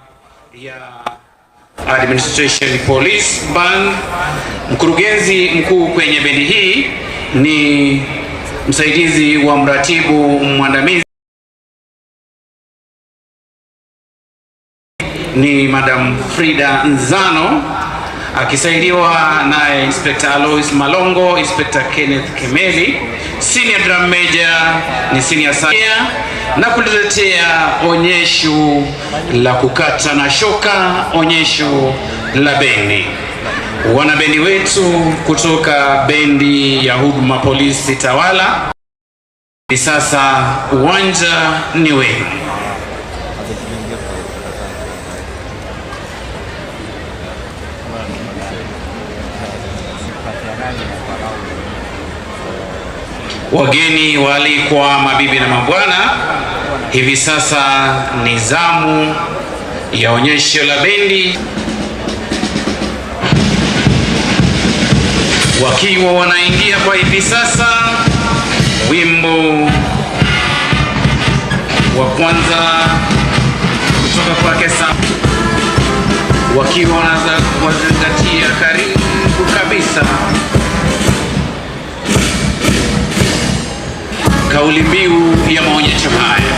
ya Administration Police Band. Mkurugenzi mkuu kwenye bendi hii ni msaidizi wa mratibu mwandamizi ni Madam Frida Nzano akisaidiwa naye Inspector Alois Malongo, Inspector Kenneth Kemeli, Senior Drum Major ni Senior Saia, na kutuletea onyesho la kukata na shoka, onyesho la bendi. Wanabendi wetu kutoka bendi ya Huduma Polisi Tawala, sasa uwanja ni wenu. Wageni waalikwa, mabibi na mabwana, hivi sasa ni zamu ya onyesho la bendi, wakiwa wanaingia kwa hivi sasa wimbo wa kwanza kutoka kwake Sam, wakiwa wanazingatia karibu kabisa kauli mbiu ya maonyesho haya.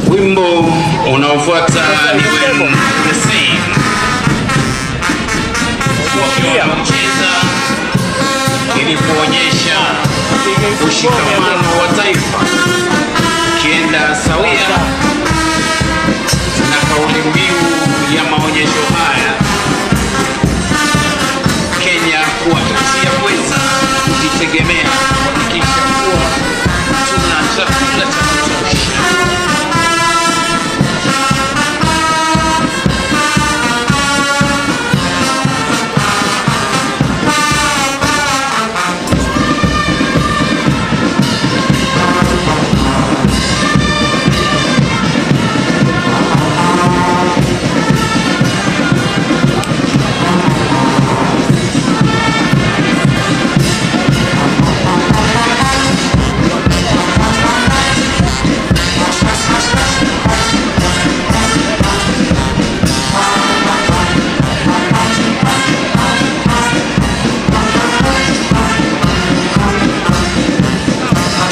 Wimbo unaofuata ni When the Same, wakiwa wanacheza ili kuonyesha ushikamano wa taifa ukienda sawia na kauli mbiu ya maonyesho haya, Kenya kuwa nchi ya kuweza kujitegemea, kuhakikisha kuwa tuna chakula cha kutosha.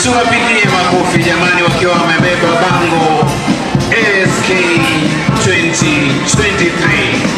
Tuwapigie makofi jamani, wakiwa wamebeba bango ASK 2023.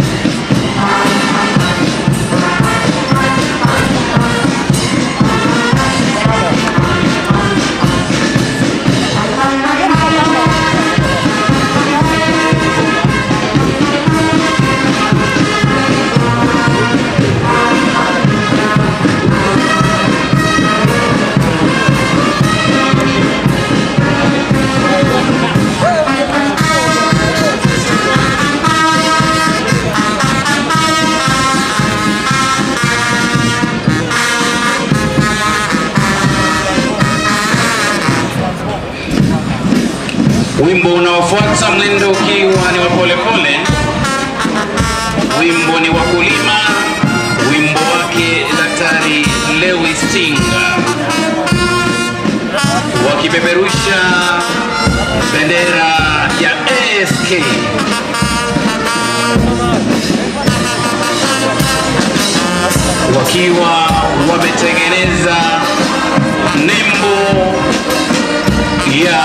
Wimbo unaofuata mwendo ukiwa ni wa polepole, wimbo ni wakulima, wimbo wake Daktari Lewis Tinga, wakipeperusha bendera ya ASK. Wakiwa wametengeneza nembo ya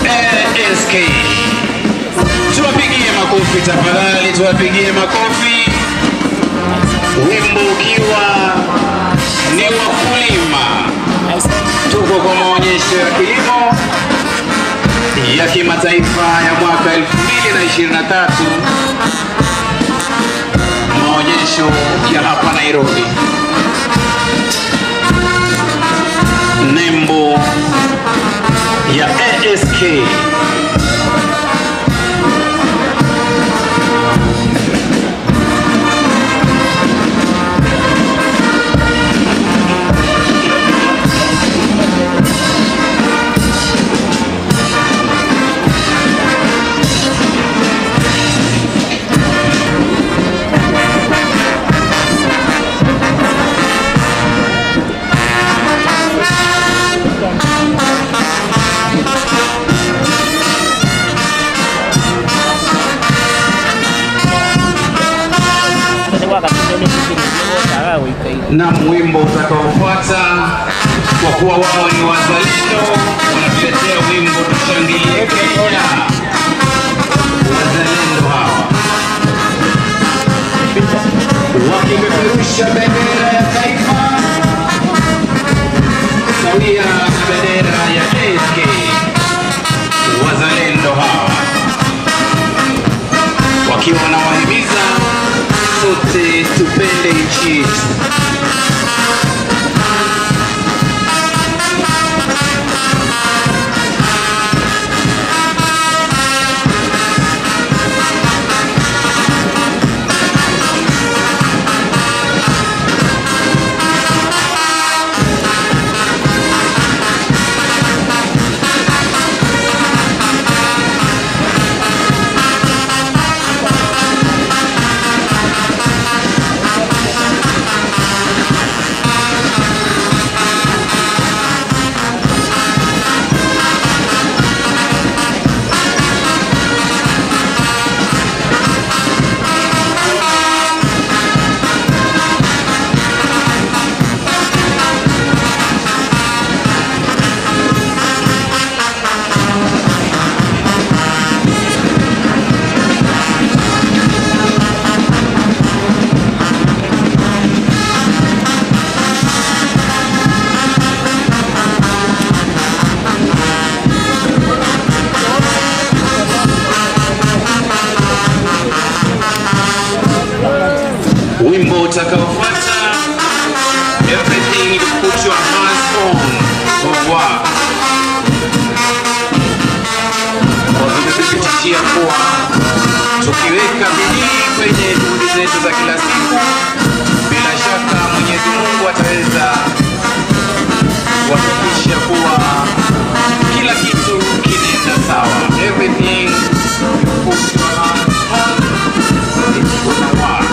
ASK. Tuwapigie makofi tafadhali, tuwapigie makofi. Wimbo ukiwa ni wakulima. Tuko kwa maonyesho ya kilimo ya kimataifa ya mwaka 2023, maonyesho ya hapa Nairobi. Nembo ya ASK. Na wimbo utakaofuata, kwa kuwa wao ni wazalendo, wanatuletea wimbo tushangilie Kenya. Wazalendo hawa wakipeperusha bendera ya taifa sawia na bendera ya ASK. Wazalendo hawa wakiwa wanawahimiza sote tupende nchi yetu. Wimbo utakaofuata, everything you put your hands on will work. Wakituthibitishia kuwa tukiweka bidii kwenye juhudi zetu za kila siku, bila shaka Mwenyezi Mungu ataweza kuhakikisha kuwa kila kitu kinaenda sawa. Everything you put your hands on, it's gonna work.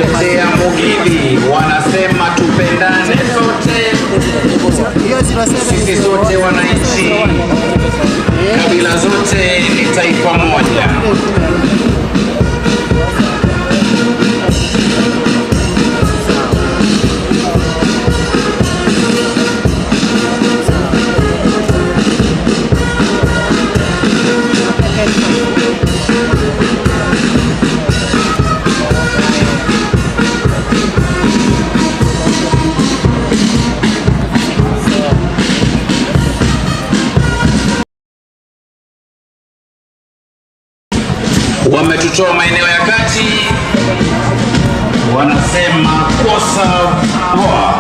Wanatuletea Mugithi, wanasema tupendane sote, sisi sote wananchi, kabila zote ni taifa moja. Wametutoa maeneo ya kati, wanasema kosa poa.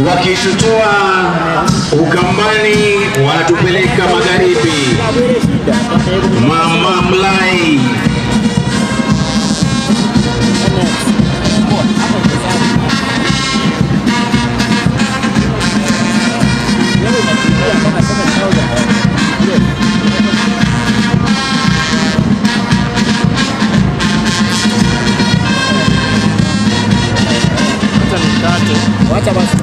Wakitutoa Ukambani wanatupeleka magharibi. Mama Mlai. Wacha basi.